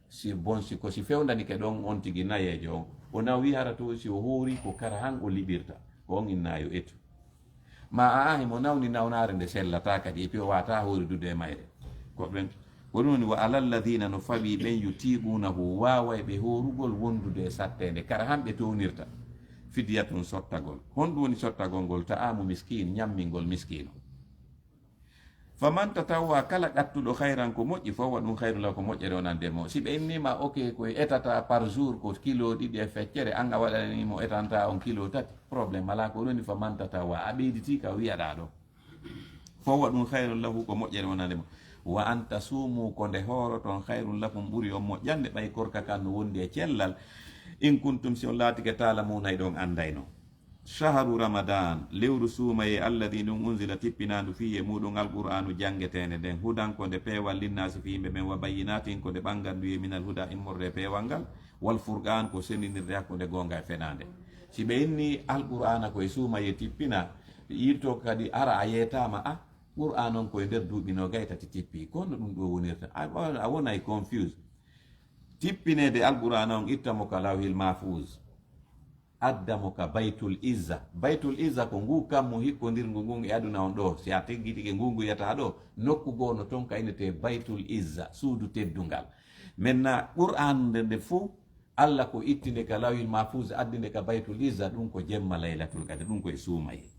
Si bon, si ko si fewndanike ɗon on tigi nayeejo on, o nawi hara to, si o hoori ko kara han o liɓirta, ko on inna yo etu. Ma a, a himo nawni nawnaare nde sellataa kadi, e piyo wata hoori dude e mayre. Ko ɓen, ko ɗum woni wa ala alladina, no fawi ɓen, yutiqunahu, waaway ɓe hoorugol wondude e satteende, kara han ɓe townirta, fidiyatun, sottagol. Honɗum woni sottagol ngol? Ta'amu miskin, ñammingol miskino. Faman tatawwa, kala ƴattuɗo khayran ko moƴƴi, fa huwa, ɗum khayrun lahu, ko moƴƴere wonande mo. Si ɓe innima, ok, ko e etata par jour ko kilo ɗiɗi e feccere, an a waɗani mo etanta on kilo tati, problème alaa. Ko ɗum woni faman tatawwa, a ɓeyditi ka wi'aɗa ɗo. Fa huwa, ɗum khayrun lahu, ko moƴƴere wonande mo. Wa an tasumu, ko nde hooroton, khayrun lakum, ɓuri on moƴƴande, ɓay korka kan no wondi e cellal. In kuntum, si on laatike, ta'lamuna, hiɗon anndayno. Shahru Ramadan, lewru suumayee, alladhi, ndun, unzila, tippinaandu, fihi, e muuɗum, alqur'aanu, janngeteende nden, hudan, ko nde peewal, linnaasi, fii yimɓe ɓen, wa bayyinatin, ko nde ɓannganduyee, minal huda, immorde e peewal ngal, wal furqaan, ko senndinirde hakkunde goonga e fenaande. Si ɓe inni alqur'aana ko e suumayee tippina, yilto kadi ara a yeetaama, a, qur'aan on ko e nder duuɓi noogay tati tippi, ko honno ɗum ɗo wonirta? A, a wonay confuse. Tippineede alqur'aana on itta mo ka lawhil mahfuz. Adda mo ka Baytul Izza. Baytul Izza ko nguu kammu hikkondirngu ngun e aduna on ɗoo. Si a teggitike ngungu yata ɗoo, nokku goo no ton ka innetee Baytul Izza, suudu teddungal. Maintenant, Qur'aan nde, nde fow, Alla ko ittinde ka Lawhil Mahfuz, addinde ka Baytul Izza, ɗum ko jemma Laylatul Qadr, ɗum ko e suumayee.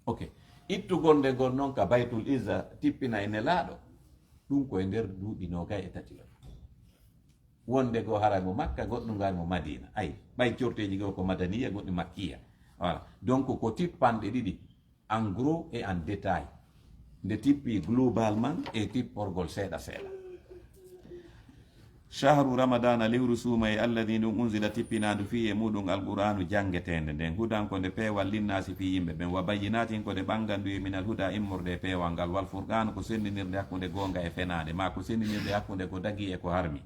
Ok. Ittugol nde ngon non ka Baytul Izza, tippina e Nelaaɗo, ɗum ko e nder duuɓi noogay e tati on. Wonde goo haray mo Makka, goɗɗum ngaari mo Madina. Ay, ɓay corteeji goo ko madaniya, goɗɗi makkiya. Voilà. Donc, ko tippanɗe ɗiɗi, en gros et en détail. Nde tippi globalement e tipporgol seeɗa seeɗa. Shahru Ramadana, lewru suumayee, alladhi, ndun, unzila, tippinaandu, fii, e muuɗum, alqur'aanu, janngeteende nden, hudan, ko nde peewal, linnaasi, fii, yimɓe ɓen, wa bayyinatin, ko nde ɓannganduyee, minal huda, immorde e peewal ngal, wal furqaanu, ko senndinirde hakkunde goonga e fenaande, maa ko senndinirde hakkunde ko dagii e ko harmi.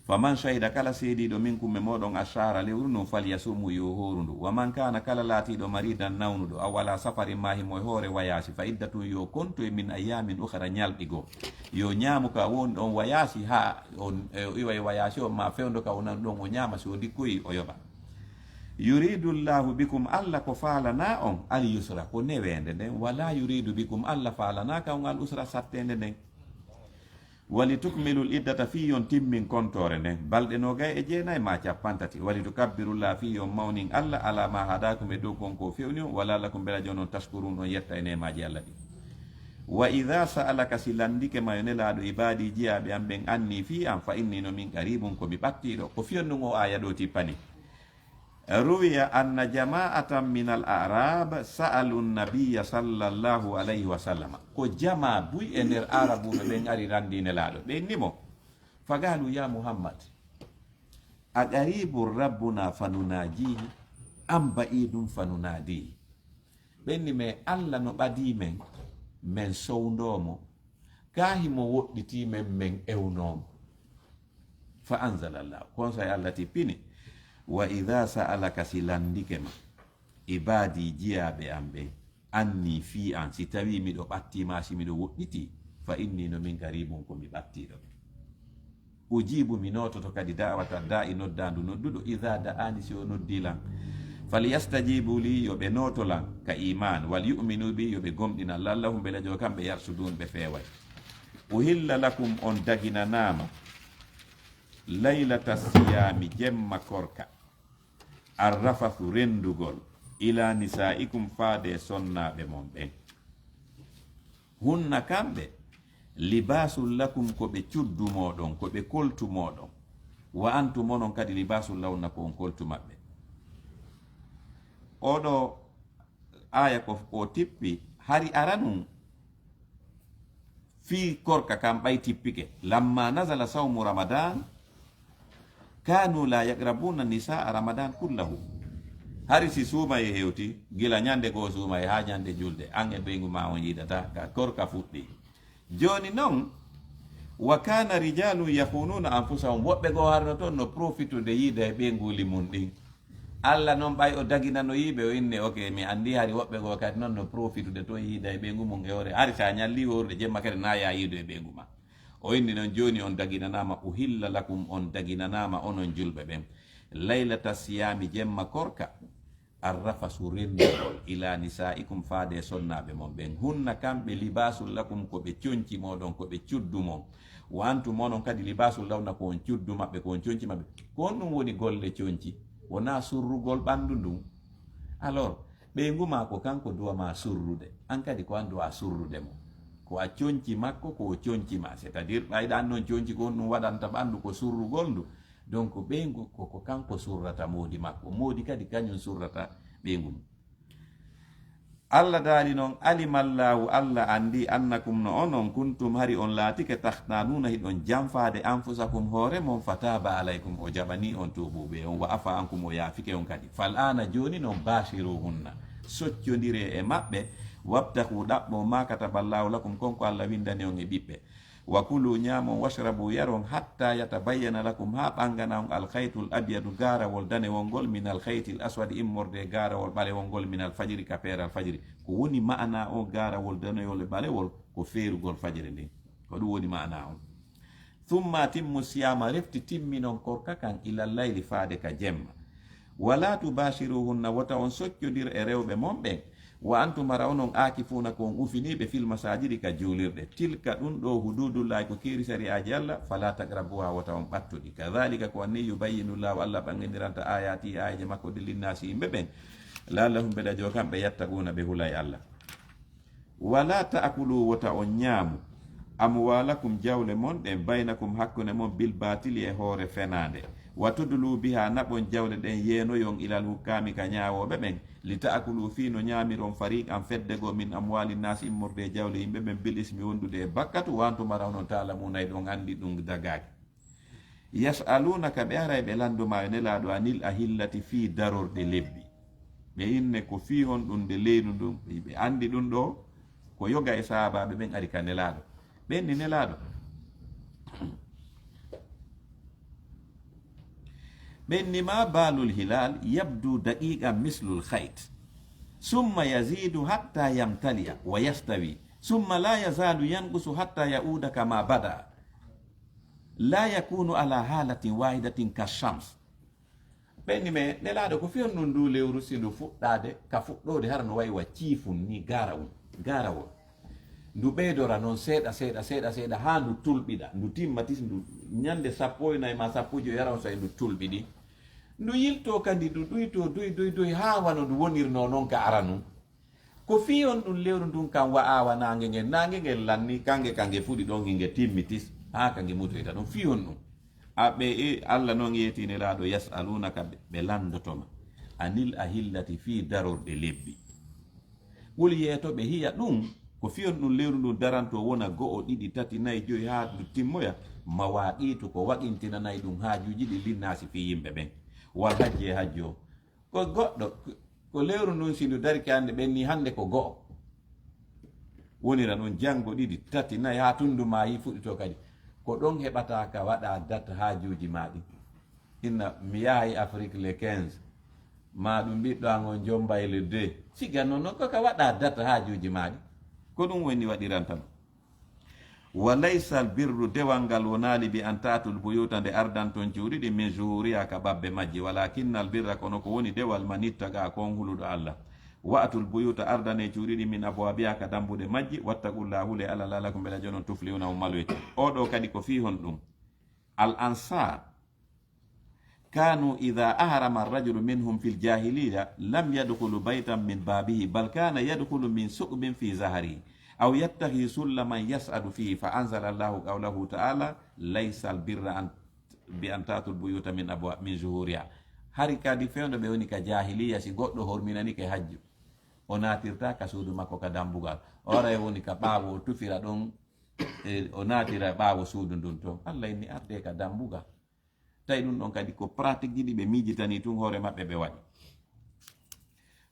Faman shahida, kala seediiɗo, minkum, e mooɗon, ashahra, lewru ndun, falyasumhu, yo hooru ndu. Wa man kaana, kala laatiiɗo, maridan, nawnuɗo, aw ala safarin, maa himo e hoore wayaasi, fa iddatun, yo kontoy, min ayyaamin ukhara, ñalɗi goo. Yo ñaamu ka woni ɗon wayaasi, haa on, e, o iwa e wayaasi on, maa fewndo ka o nani ɗon, o ñaama, si o ndikkoyi, o yoɓa. Yuridu Allahu bikum, Alla ko faalana on, al yusra, ko neweende nden, wala yuridu bikum, Alla faalanaaka on, al usra, satteende nden. Walitukmilul iddata, fii yo on timmin kontoore nden, balɗe noogay e jeenay maa cappanɗe tati. Walitukabbirullaha, fii yo on mawnin Alla, ala ma hadakum, e dow kon ko o fewni on, wa la'allakum, bela jonon, tashkurun, on yetta e neemaaji Alla ɗin. Wa idha sa'alaka, si landike ma yo Nelaaɗo, ibadi, jiyaaɓe am ɓen, anni, fii am, fa inni, no min, qaribun, ko mi ɓattiiɗo. Ko fiyonnun o aya ɗo tippani. Ruwiya anna jama'atan min al a'rab sa'alu nabiyya sallallahu alayhi wa sallama. Ko jamaa buy e nder Arabuɓe ɓen ari randi Nelaaɗo. Ɓe inni mo, fagalu, ya Muhammad, a qaribun rabbuna fanunajihi am ba'idun fanunadihi. Ɓenni men, Alla no ɓadii men, men sowndoo mo, kaa himo woɗɗitii men, men ewnoo mo. Fa anzalallahu, kon say Alla tippini, wa idha sa'alaka, si landike ma, ibadi, jiyaaɓe am ɓen, anni, fii an, si tawii miɗo ɓattii ma, si miɗo woɗɗitii, fa inni, no min, qaribun, ko mi ɓattiiɗo. Ujibu, mi noototo kadi, da'wata da'i, noddaandu nodduɗo, idha da'ani, si o noddii lan. Falyastajibu li, yo ɓe nooto lan, ka iman, wal yu'minu bi, yo ɓe gomɗinan, la'allahum, beele joo kamɓe, yarshudun, ɓe feeway. Uhilla lakum, on daginanaama, laylata siyami, jemma korka, arrafathu, renndugol, ila nisaikum, faade e sonnaaɓe mon ɓen. Hunna kamɓe, libasul lakum, ko ɓe cuddu mooɗon, ko ɓe koltu mooɗon. Wa antum, onon kadi, libasul lahunna, ko on koltu maɓɓe. Oɗo aya ko o tippi, hari aranun fii korka kan ɓay tippike. Lamma nazala sawmu Ramadan, kanu la yaqrabuna nisaa Ramadan kullahu. Hari si suumaye hewti, gila ñande goo suumaye haa ñande julde, an e ɓeyngu ma on yiidata, ka korka fuɗɗi. Jooni non, wa kana rijalun yakhununa anfusahum, woɓɓe goo harno toon no profitude yiida e ɓeynguuli mun ɗin. Alla non ɓay o daginanoyii ɓe, o inni, ok, mi anndi hari woɓɓe goo kadi non no profitude toon yiida e ɓeyngu mun e hoore. Hari sa ñalli horude jemma kadi na ya yiidu e ɓeyngu ma. O inni non, jooni on daginanaama, uhilla lakum, on daginanaama onon julɓe ɓen, laylata siyami, jemma korka, arrafasu, renndugol, ila nisaikum, faade e sonnaaɓe mon ɓen. Hunna kamɓe, libasul lakum, ko ɓe conci mooɗon, ko ɓe cuddu mon. Wa antum, onon kadi, libasul lahunna, ko on cuddu maɓɓe, ko on conci maɓɓe. Ko honɗum woni golle conci? Wonaa surrugol ɓanndu ndun. Alors, ɓeyngu ma ko kanko duwa ma surrude, an kadi ko an duwa surrude mo. Ko a conci makko, ko o conci ma. C'est-à-dire, ɓayɗa an non conci ko honɗum waɗanta ɓanndu, ko surrugol ndu. Donc, ɓeyngu ko, ko kanko surrata moodi makko. Moodi kadi kañum surrata ɓeyngu mum. Alla daali non, alimallahu, Alla anndi, annakum, no onon, kuntum, hari on laatike, takhtanuna, hiɗon janfaade, anfusakum, hoore mon, fataaba alaykum, o jaɓanii on tuubuuɓe on, wa afa ankum, o yaafike on kadi. Fal aana, jooni non, baashiruhunna, soccondiree e maɓɓe, wabtahu, ɗaɓɓoo, ma kataballahu lakum, kon ko Alla winndani on e ɓiɓɓe. Wa kulu, ñaamon, washrabu, yaron, hatta yatabayyana lakum, haa ɓangana on, al khaytul abyadu, gaarawol danewol ngol, min al khaytil aswadi, immorde e gaarawol ɓalewol ngol, min al fajri, ka peeral fajri. Ko woni ma'ana on gaarawol danewol e ɓalewol? Ko feerugol fajiri ndin. Ko ɗum woni ma'ana on. Thumma atimmu siyama, refti timminon korka kan, ilal layli, faade ka jemma. Wala tubashiruhunna, wota on soccodir e rewɓe mon ɓen. Wa antum, hara onon, aakifuuna, ko on ufiniiɓe, fil masaajidi, ka juulirɗe. Tilka, ɗum ɗoo, huduudullaahi, ko keeri sari'aaji Alla, falaa taqrabuuhaa, wota on ɓattu ɗi. Kadaalika, ko anni, yubayyinu Llaahu, Alla ɓanginiranta, aayaatihi, aayeeje makko ɗe, linnaasi, yimɓe ɓen, la'allahum, beɗa joo kamɓe, yattaquuna, ɓe hulay Alla. Wala ta'kulu, wota on ñaamu, amwaalakum, jawle mon ɗen, baynakum, hakkunde mon, bil baatili, e hoore fenaande. Wa tudlu biha, naɓon jawle ɗen, yeenoyon, ilal hukkaami, ka ñaawooɓe ɓen, li ta'kulu, fii no ñaamiron, fariqan, fedde goo, min amwaali naasi, immorde e jawle yimɓe ɓen, bil ismi, wondude e bakkatu, wa antum, hara onon, ta'lamuuna, hiɗon anndi ɗum dagaaki. Yas'aluunaka, ɓe aray ɓe lanndu ma, yo Nelaaɗo, anil ahillati, fii darorɗe lebbi. Ɓe inne ko fii honɗum nde leynu ndun, ɓe anndi ɗum ɗoo, ko yoga e sahaabaaɓe ɓen ari ka Nelaaɗo. Ɓe inni Nelaaɗo, ɓe inni, ma baalul hilaal yabdu daqiqan mislul khayt, summa yazidu hatta yamtali'a wa yastawi, summa la yazaalu yanqusu hatta ya'uuda kama bada'a. La yakunu ala halatin wahidatin ka shams. Ɓe inni, me Nelaaɗo, ko fii honɗum ndu lewru, si ndu fuɗɗaade, ka fuɗɗoode hara no wayi wa ciifun ni, gaarawun, gaarawol. Ndu ɓeydora non seeɗa, seeɗa, seeɗa, seeɗa, haa ndu tulɓiɗa, ndu timma tis, ndu ñande sappo e nayi ma sappo e jowi hara on saa'i ndu tulɓiɗi. Ndu yiltoo kadi, ndu duytoo, duy, duy, duy, haa wano ndu wonirnoo non ka aranun. Ko fii on ɗum lewru ndun kan wa'awa naange ngen, naange ngen lanni, kange kange fuɗi ɗon, hinge timmi tis, haa kange mutoyta ɗon. Fii on ɗum. A ɓe, e, Allah non yeeti Nelaaɗo, "Yas'alunaka", ɓe, ɓe landoto ma. "Anil ahillati", fii darorɗe lebbi. Qul, yeeto ɓe, "Hiya", ɗum, ko fii on ɗum lewru ndun daranto wona go'o, ɗiɗi, tati, nayi, joyi, haa ndu timmoya. "Mawaqitu", ko waqintinanay ɗum haajuuji ɗi, "linnaasi", fii yimɓe ɓen. "Wal hajji", e hajju o. Ko goɗɗo, ko lewru ndun si ndu darike hannde, ɓen ni hannde ko go'o. Wonira ɗon janngo ɗiɗi, tati, nayi, haa tundu maa yi fuɗɗito kadi. Ko ɗon heɓata ka waɗa dat haajuuji maa ɗin. Inna mi yahay Afrique le quinze, maa ɗum ɓiɗɗo an on jommbay le deux. Siga non non ko ka waɗa dat haajuuji maa ɗin. Ko ɗum woni waɗiranta ma. "Wa laysal birru", dewal ngal wonaali, "bi an ta'tul buyuta", nde ardanton cuuɗi ɗin, "min zuhuriha", ka ɓabbe majji. "Walakinnal birra", kono ko woni dewal, "man ittaqa", ko on huluɗo Allah. "Wa atul buyuta", ardane cuuɗi ɗin, "min abwabiha", ka dambuɗe majji. "Wattaqullah", hule Allah, "la'allakum", beela jonon, "tuflihuna", on maloyte. O ɗo kadi ko fii honɗum? Al ansar kanu idha ahrama ar-rajulu minhum fil jahiliya lam yadkhulu baytan min babihi, bal kana yadkhulu min suqbin fi zahrihi, aw yattakhidhu sullaman yas'adu fihi, fa anzala Allahu qawlahu ta'ala, "Laysal birra an, bi an ta'tul buyuta min abwa-, min zuhuriha." Hari kadi fewndo ɓe woni ka jahiliya, si goɗɗo horminanike hajju, o naatirta ka suudu makko ka dambugal. O ara e woni ka ɓaawo, o tufira ɗon, e, o naatira ɓaawo suudu ndun ton. Allah inni arde ka dambugal. Tawi ɗum ɗon kadi ko pratique ji ɗi ɓe miijitanii tun hoore maɓɓe ɓe waɗi.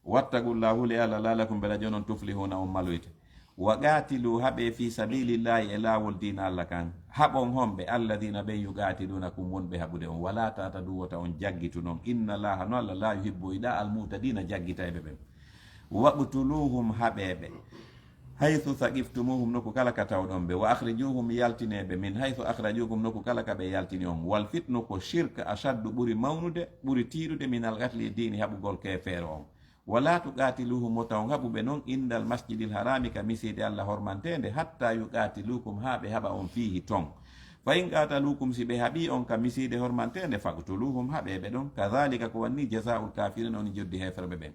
"Wattaqullah", hule Allah, "la'allakum", beela jonon, "tuflihuna", on maloyte. "Wa qatilu", haɓe, "fi sabilillahi", e laawol diina Allah kan. Haɓon homɓe? "Alladhina", ɓe, "yuqatilunakum", wonɓe haɓude on. "Wala ta'tadu", wota on jaggitu non. "Inna Allaha", no Allah, "la yuhibbu", yiɗa, "al-mu'tadina", jaggitayɓe ɓen. "Waqtuluhum", haɓeeɓe. "Haythu thaqiftumuhum", nokku kala ka tawɗon ɓe. "Wa akhrijuhum", yaltineeɓe. "Min haythu akhrajukum", nokku kala ka ɓe yaltini on. "Wal fitnu", ko shirk, "ashaddu", ɓuri mawnude, ɓuri tiiɗude, "minal qatli", e diini haɓugol keefeero on. "Wala tuqatiluhum", wota on haɓuɓe non, "indal masjidil harami", ka misiide Allah hormanteende, "hatta yuqatilukum", haa ɓe haɓa on fiihi ton. "Fa in qatalukum", si ɓe haɓi on ka misiide hormanteende, "faqtuluhum", haɓeeɓe ɗon. "Kadhalika", ko wanni, "jazaa'ul kafirina", woni joddi heeferɓe ɓen.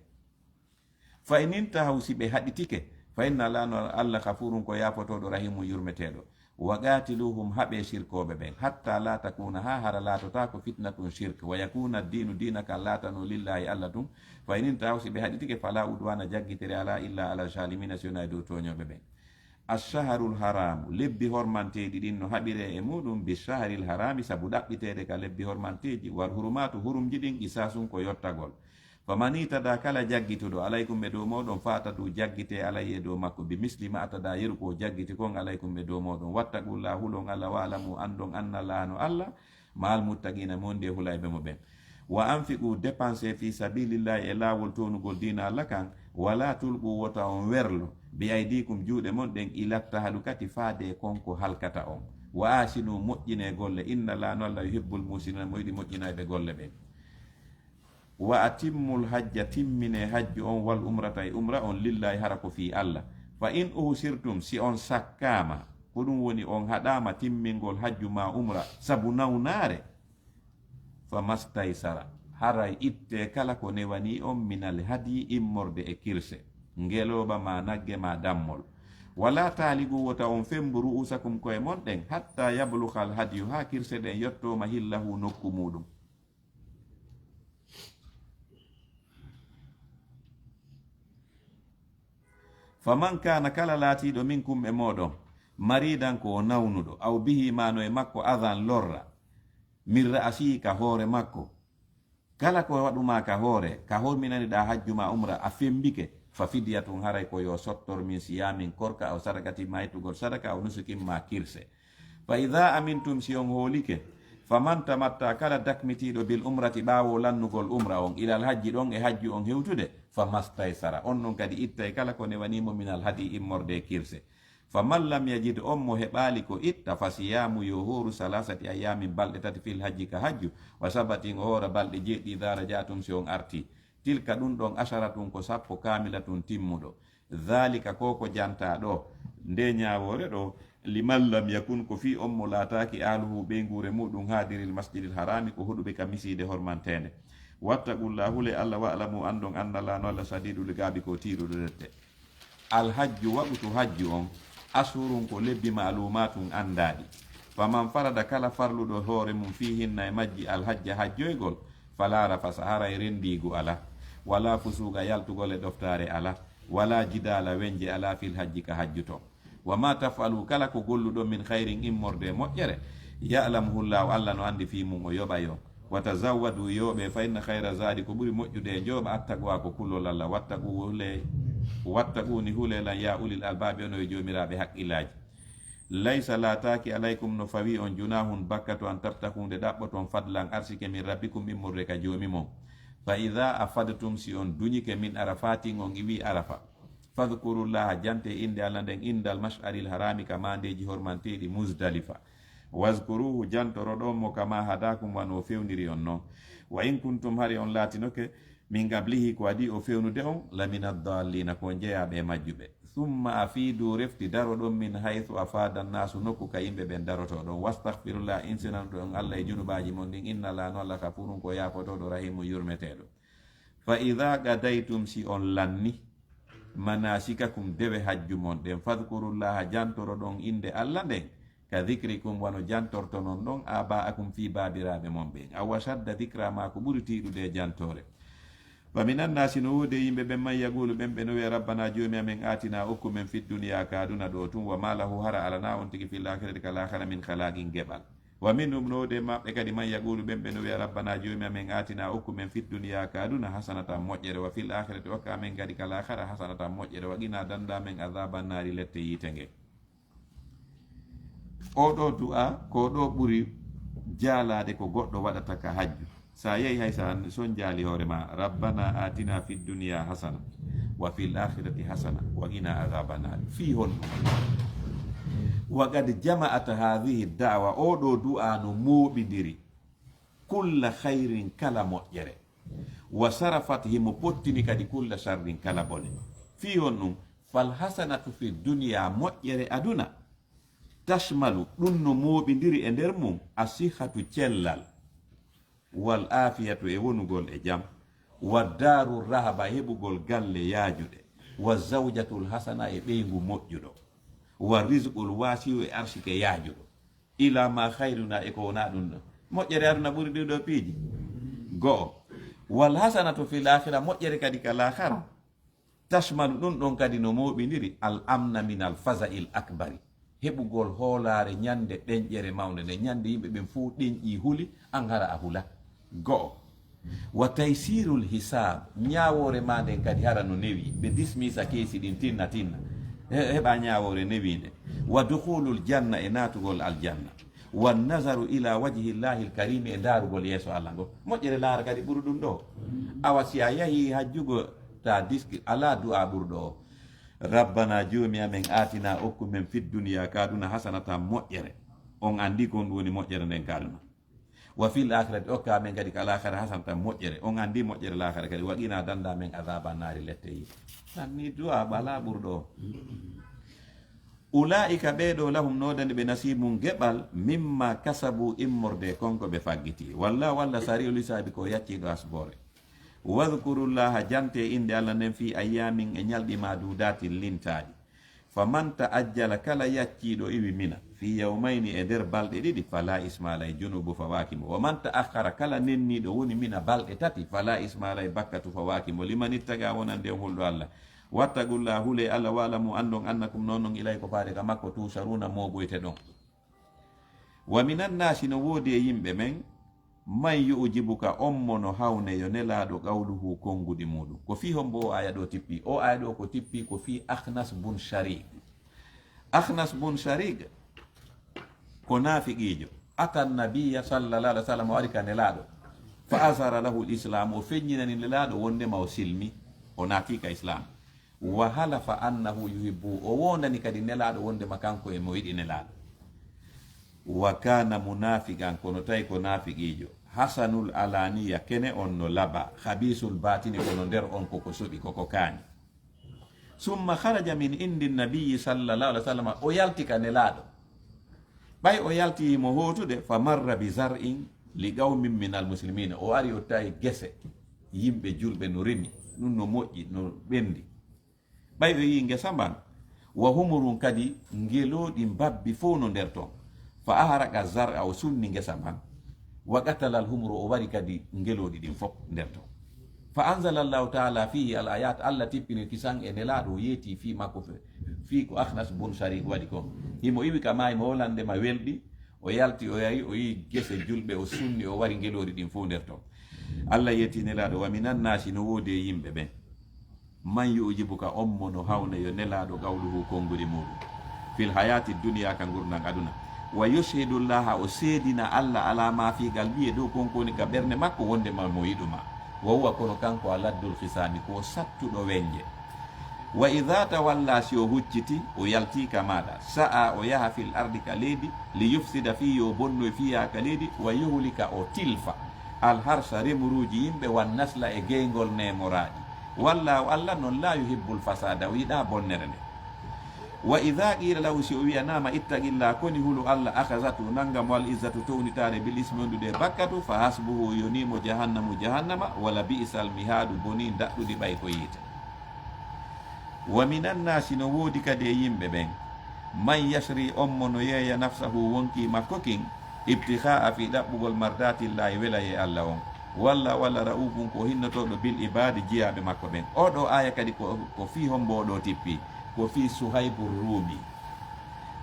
"Fa in intahaw", si ɓe haɗitike, "fa inna Allaha", no Allah, "ghafurun", ko yaafotooɗo, "rahimun", yurmeteeɗo. "Wa qatiluhum", haɓe shirkooɓe ɓen, "hatta la takuna", haa hara laatotaako, "fitnatun", shirk, "wa yakuna ad-dinu", diina kan laatano, "lillahi", Allah tun. "Fa in intahaw", si ɓe haɗitike, "fala udwana", jaggitere alaa, "illa ala zalimina", si wonaa e dow tooñooɓe ɓen. "Ash-shahrul haramu", lebbi hormanteeɗi ɗin no haɓiree e muɗum, "bi shahril harami", sabu ɗaɓɓiteede ka lebbi hormanteeji, "wal hurumatu", hurumji ɗin, "qisasun", ko yottagol. "Faman i'tada", kala jaggituɗo, "alaykum", e dow mooɗon, "fa'tadu", jaggitee, "alayhi", e dow makko, "bi misli ma i'tada", yeru ko o jaggiti kon, "alaykum", e dow mooɗon. "Wattaqullah", hulon Allah, "wa'lamu", anndon, "anna Allaha", no Allah, "ma'al muttaqina", mo wondi e hulayɓe mo ɓen. "Wa anfiqu", dépensé, "fi sabilillahi", e laawol townugol diina Allah kan, "wala tulqu", wota on werlo, "bi aydikum", juuɗe mon ɗen, "ilat tahlukati", faade kon ko halkata on. "Wa ahsinu", moƴƴinee golle, "inna Allaha", no Allah, "yuhibbul muhsinina", mo yiɗi moƴƴinayɓe golle ɓen. "Wa atimmul hajja", timminee hajju on, "wal umrata", e umra on, "lillahi", hara ko fii Allah. "Fa in uhsirtum", si on sakkaama, ko ɗum woni on haɗaama timmingol hajju maa umra sabu nawnaare, "fa mastaysara", haray ittee kala ko newanii on, "minal hadyi", immorde e kirse, ngelooba maa nagge maa dammol. "Wala tahliqu", wota on femmbu, "ru'usakum", ko'e mon ɗen, "hatta yablughal hadyu", haa kirse ɗen yottoo, "mahillahu", nokku muuɗum. "Faman kana", kala laatiiɗo, "minkum", e mooɗon, "maridan", ko o nawnuɗo, "aw bihi", maa no e makko, "adan", lorra, "min ra'sihi", ka hoore makko, kala ko waɗumaa ka hoore, ka horminaniɗaa hajju maa umra, a femmbike, "fa fidyatun", haray ko yo sottor, "min siyamin", korka, "aw sadaqatin", maa ittugol sadaka, "aw nusukin", maa kirse. "Fa idha amintum", si on hoolike, "faman tamatta", kala dakmitiiɗo, "bil umrati", ɓaawo lannugol umra on, "ilal hajji", ɗon e hajju on hewtude, "fa mastaysara", on non kadi ittay kala ko newanii mo, "minal hadyi", immorde e kirse. "Faman lam yajid", on mo heɓaali ko itta, "fa siyamu", yo hooru, "salasati ayyamin", balɗe tati, "fil hajji", ka hajju, "wa sabatin", o hoora balɗe jeeɗiɗi, "idha raja'tum", si on artii. "Tilka", ɗum ɗon, "asharatun", ko sappo, "kamilatun", timmuɗo. "Dhalika", ko ko jantaa ɗo, nde ñaawoore ɗo, "liman lam yakun", ko fii on mo laataaki, "ahluhu", ɓeynguure muuɗum, "hadiril masjidil harami", ko hoɗuɓe ka misiide hormanteende. "Wattaqullaha", hule Allah, "wa'lamu", anndon, "annallaha", no Allah, "shadidul iqabi", ko tiiɗuɗo rette. Alhajju, waqutu hajju on, ashhurun, ko lebbi, ma'luumaatun, anndaaɗi. Faman farada, kala farluɗo hoore mum, fiihinna, e majji, alhajja, hajjoygol, falaa rafasa, haray renndiigu alaa, walaa fusuuqa, yaltugol e ɗoftaare alaa, walaa jidaala, wennje alaa, fil hajji, ka hajju ton. Wa maa taf'aluu, kala ko golluɗon, min khayrin, immorde e moƴƴere, ya'lamuhu Llaahu, Alla no anndi fii mum, o yoɓay on. Wa tazawwaduu, yooɓee, fa inna khayra zaadi, ko ɓuri moƴƴude e njooɓa, attaqwaa, ko kulol Alla. Wattaquu, hulee, wattaquuni, hulee lan, yaa ulil albaabi, onon e joomiraaɓe haqqillaaji. Laysa, laataaki, alaykum, no fawii on, junaahun, bakkatu, an tabtaghuu, nde ɗaɓɓoton, fadlan, arsike, min rabbikum, immorde ka Joomi mon. Fa idaa afadtum, si on duñike, min Arafaatin, on iwii Arafa, fadhkuru Llaaha, jantee innde Alla nden, indal mash'aril haraami, ka maandeeji hormanteeɗi Muzdalifa. Wazkuruuhu, jantoroɗon mo, kamaa hadaakum, wano o fewniri on non. Wa in kuntum, hari on laatinoke, min qablihi, ko adii o fewnude on, lamina ddaalliina, ko on jeyaaɓe e majjuɓe. Summa afiiduu, refti daroɗon, min haysu afaada nnaasu, nokku ka yimɓe ɓen darotoo ɗon. Wastaghfirullaaha, insinanoɗon Alla e junubaaji mon ɗin, inna Llaaha, no Alla, ghafuurun, ko yaafotooɗo, rahiimun, yurmeteeɗo. Fa idaa qadaytum, si on lanni, manaasikakum, dewe hajju mon ɗen, fadhkuru Llaaha, jantoroɗon innde Alla nden, ka dhikrikum, wano jantortonon ɗon, aabaa'akum, fii baabiraaɓe mon ɓen, aw ashadda dhikraa, maa ko ɓuri tiiɗude e jantoore. Wa minan naasi, no woodi e yimɓe ɓen, man yaquulu, ɓen ɓe no wi'a, rabbanaa, Joomi amen, aatinaa, okku men, fid dunyaa, ka aduna ɗoo tun, wa maa lahu, hara alanaa on tigi, fil aakhirati, ka laakhara, min khalaaqin, geɓal. Wa minhum, no woodi e maɓɓe kadi, man yaquulu, ɓen ɓe no wi'a, rabbanaa, Joomi amen, aatinaa, okku men, fid dunyaa, ka aduna, hasanatan, moƴƴere, wa fil aakhirati, okka amen kadi ka laakhara, hasanatan, moƴƴere, wa qinaa, danndaa men, adhaaban naari, lette yiite ngen. Oo ɗoo du'aa, ko ɗoo ɓuri jaalaade ko goɗɗo waɗata ka hajju. Sa yehi hay sa, si on jaali hoore ma, "Rabbanaa aatinaa fid dunyaa hasana, wa fil aakhirati hasana, wa qinaa adhaaban naar." Fii honɗum? Wa qad jama'at haadhihi da'wa, oo ɗoo du'aa no mooɓindiri kulla khayrin, kala moƴƴere. Wa sarafat, himo pottini kadi kulla sharrin, kala bone. Fii honɗum? Fal hasanatu fid dunyaa, moƴƴere aduna, tashmalu, ɗum no mooɓindiri e nder mum, asihhatu, cellal, wal aafiyatu, e wonugol e jam, wa daaru rahaba, heɓugol galle yaajuɗe, wa zawjatul hasana, e ɓeyngu moƴƴuɗo, wa rizqul waasi'u, e arsike yaajuɗo, ilaa maa khayrunaa, e ko wonaa ɗum ɗoo. Moƴƴere aduna ɓuri ɗii ɗoo piiji? Go'o. Wal hasanatu fil aakhira, moƴƴere kadi ka laakhara, tashmalu, ɗum ɗon kadi no mooɓindiri, al amna min al faza'il akbari, heɓugol hoolaare ñande ɗenƴere mawnde nden, ñande yimɓe ɓen fow ɗenƴii, huli, an hara a hula. Go'o. Wa taysirul hisaab, ñaawoore maa nden kadi hara no newi, ɓe dismisa keesi ɗin tinna tinna, he-, heɓa ñaawoore newiinde. Wa dukhulul janna, e naatugol aljanna. Wa nazaru ila wajhi llahil karimi, e ndaarugol yeeso Allah ngo. Moƴƴere laara kadi ɓuri ɗum ɗoo. Awa si a yahi hajjugo, ta diski, alaa du'aa ɓurɗo o. Rabbana, Joomi amen, aatina, okku men, fid dunya, ka aduna, hasanatan, moƴƴere. On anndi ko honɗum woni moƴƴere nden ka aduna. Wa fil akhirati, okka men kadi ka laakhara, hasanatan, moƴƴere. On anndi moƴƴere laakhara kadi. Wa qina, dannda men, adhaban nari, lette yiite. Tan ni du'aa ɓalaa ɓurɗo o. Ulaa'ika, ɓee ɗoo, lahum, no woodani ɓe, nasiibun, geɓal, mimma kasabu, immorde e kon ko ɓe faggiti. Wallahu, Alla, sari'ul hisaabi, ko yacciiɗo asboore. Wadhkurullaha, jante innde Alla nden, fii ayyaamin, e ñalɗi, ma'duudaatin, lintaaɗi. Faman ta'ajjala, kala yacciiɗo iwi Mina, fii yawmayni, e nder balɗe ɗiɗi, falaa isma alayhi, junuubu fawaaki mo. Wa man ta'akhkhara, kala nenniiɗo woni Mina balɗe tati, falaa isma alayhi, bakkatu fawaaki mo. Liman ittaqa, wonande on hulɗo Alla. Wattaqullaha, hulee Alla, wa'lamu, anndon, annakum, non non, ilayhi, ko faade ka makko, tuhsharuuna, mooɓoyteɗon. Wa minan naasi, no woodi e yimɓe men, man yu'jibuka, on mo no hawne yo Nelaaɗo, qawluhu, konguɗi muuɗum. Ko fii hombo o aaya ɗoo tippii? O aaya ɗoo ko tippii ko fii Akhnas bun Sharik. Akhnas bun Sharik ko naafiqiijo. Ata nabiyya sallallahu alaihi wasallam, o ari ka Nelaaɗo. Fa azhara lahu al-islam, o feññinani Nelaaɗo wondema o silmi, o naati ka Islam. Wa halafa annahu yuhibbu, o woondani kadi Nelaaɗo wondema kanko e mo yiɗi Nelaaɗo. Wa kana munafiqan, kono tawi ko naafiqiijo. Hasanul alaniya, kene on no laba. Khabisul batini, kono nder on koko soɓi, koko kaani. Summa kharaja min indi nabiyyi sallallahu alaihi wasallam, o yalti ka Nelaaɗo. Ɓay o yalti mo hootude, fa marra bi zar'in li qawmin minal muslimina, o ari o tawi gese yimɓe julɓe no remi, ɗum no moƴƴi, no ɓendi. Ɓay o yi'i ngesa mban, wa humurun, kadi ngelooɗi mbabbi fow no nder ton. Fa ahraqa zar'a, o sunni ngesa mban. Wa qatalal humura, o wari kadi ngelooɗi ɗin fow nder ton. Fa anzala Allahu ta'ala fihi al ayat, Allah tippini kisan e Nelaaɗo, o yeeti fii makko fe-, fii ko Akhnas bun Sharik waɗi kon. Himo iwi ka maayi, mo wolande ma welɗi, o yalti, o yari, o yi'i gese julɓe, o sunni, o wari ngelooɗi ɗin fow nder ton. Allah yeeti Nelaaɗo, wa minan naasi, no woodi e yimɓe ɓen. Man yu'jibuka, on mo no hawna yo Nelaaɗo qawluhu, konguɗi muuɗum, fil hayaati dunya, ka ngurndan aduna. Wa yushhidu Llaha, o seedina Allah, ala ma fii qalbihi, dow kon ko woni ka ɓernde makko, wonndema mo yiɗu ma. Wa huwa, kono kanko, aladdul khisaami, ko o sattuɗo wennje. Wa idha tawalla, si o hucciti, o yalti ka maaɗa, sa'a, o yaha, fil ardi, ka leydi, li yufsida, fii yo o bonnoy, fiiha, ka leydi, wa yuhlika, o tilfa, al harsa, remuruuji yimɓe, wan nasla, e geyngol neemoraaɗi. Wallaahu, Allah non, laa yuhibbul fasaada, o yiɗaa bonnere nde. Wa idha qiila lahu, si o wi'anaama, ittaqillah, koni hulu Allah, akhazathu, nanga mo al izzatu, townitaare, bil ismi, wondude e bakkatu, fa hasbuhu, yonii mo jahannamu, jahannama, wala bi'sal mihaadu, bonii ndaɗɗudi ɓay ko yiite. Wa minan naasi, no woodi kadi e yimɓe ɓen, man yashri, on mo no yeeya, nafsahu, wonkii makko kin, ibtighaa'a, fii ɗaɓɓugol, mardaatillaahi, welayee Allah on. Wallaahu, Allah, ra'uufun, ko o hinnotooɗo, bil ibaadi, jiyaaɓe makko ɓen. Oo ɗoo aaya kadi ko, ko fii hombo o ɗoo tippi? Ko fii Suhaybu Ruumi.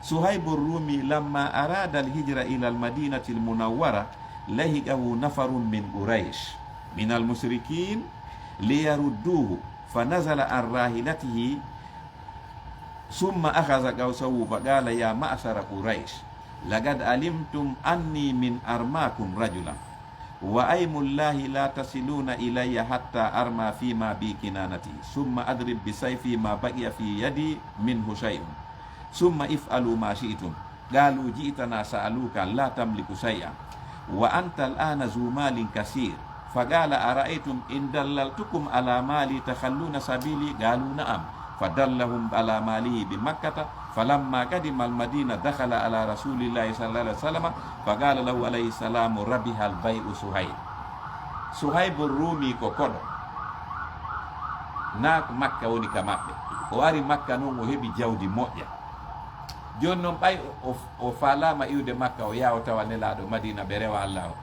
Suhaybu Ruumi, lamma araada al hijra ila al madinati al munawwara, lahiqahu nafarun min Quraysh, min al mushrikin, liyarudduhu, fa nazala an rahilatihi, summa akhaza qawsahu, fa qala, ya ma'shara Quraysh, laqad alimtum anni min armakum rajulan, wa aymullahi la tasiluna ilayya hatta arma fima bi kinanati, summa adrib bi sayfi ma baqiya fi yadi minhu shay'un, summa if'alu ma shi'tum. Qalu ji'tana sa'aluka la tamliku shay'an, wa anta al'ana zu malin kasir. Fa qala ara'aytum in dallaltukum ala mali takhalluna sabili? Qalu na'am. Fa dallahum ala malihi bi Makkata. Falamma qadima al-Madina dakhala ala Rasulillahi sallallahu alaihi wasallam, fa qala lahu alayhi salamu, rabiha al-bay'u Suhayb. Suhaybu Rumi ko koɗo. Naa ko Makka woni ka maɓɓe. O ari Makka non, o heɓi jawdi moƴƴa. Jooni non, ɓay o, o, o faalaama iwde Makka, o yaha o tawa Nelaaɗo Madiina, ɓe rewa Alla o.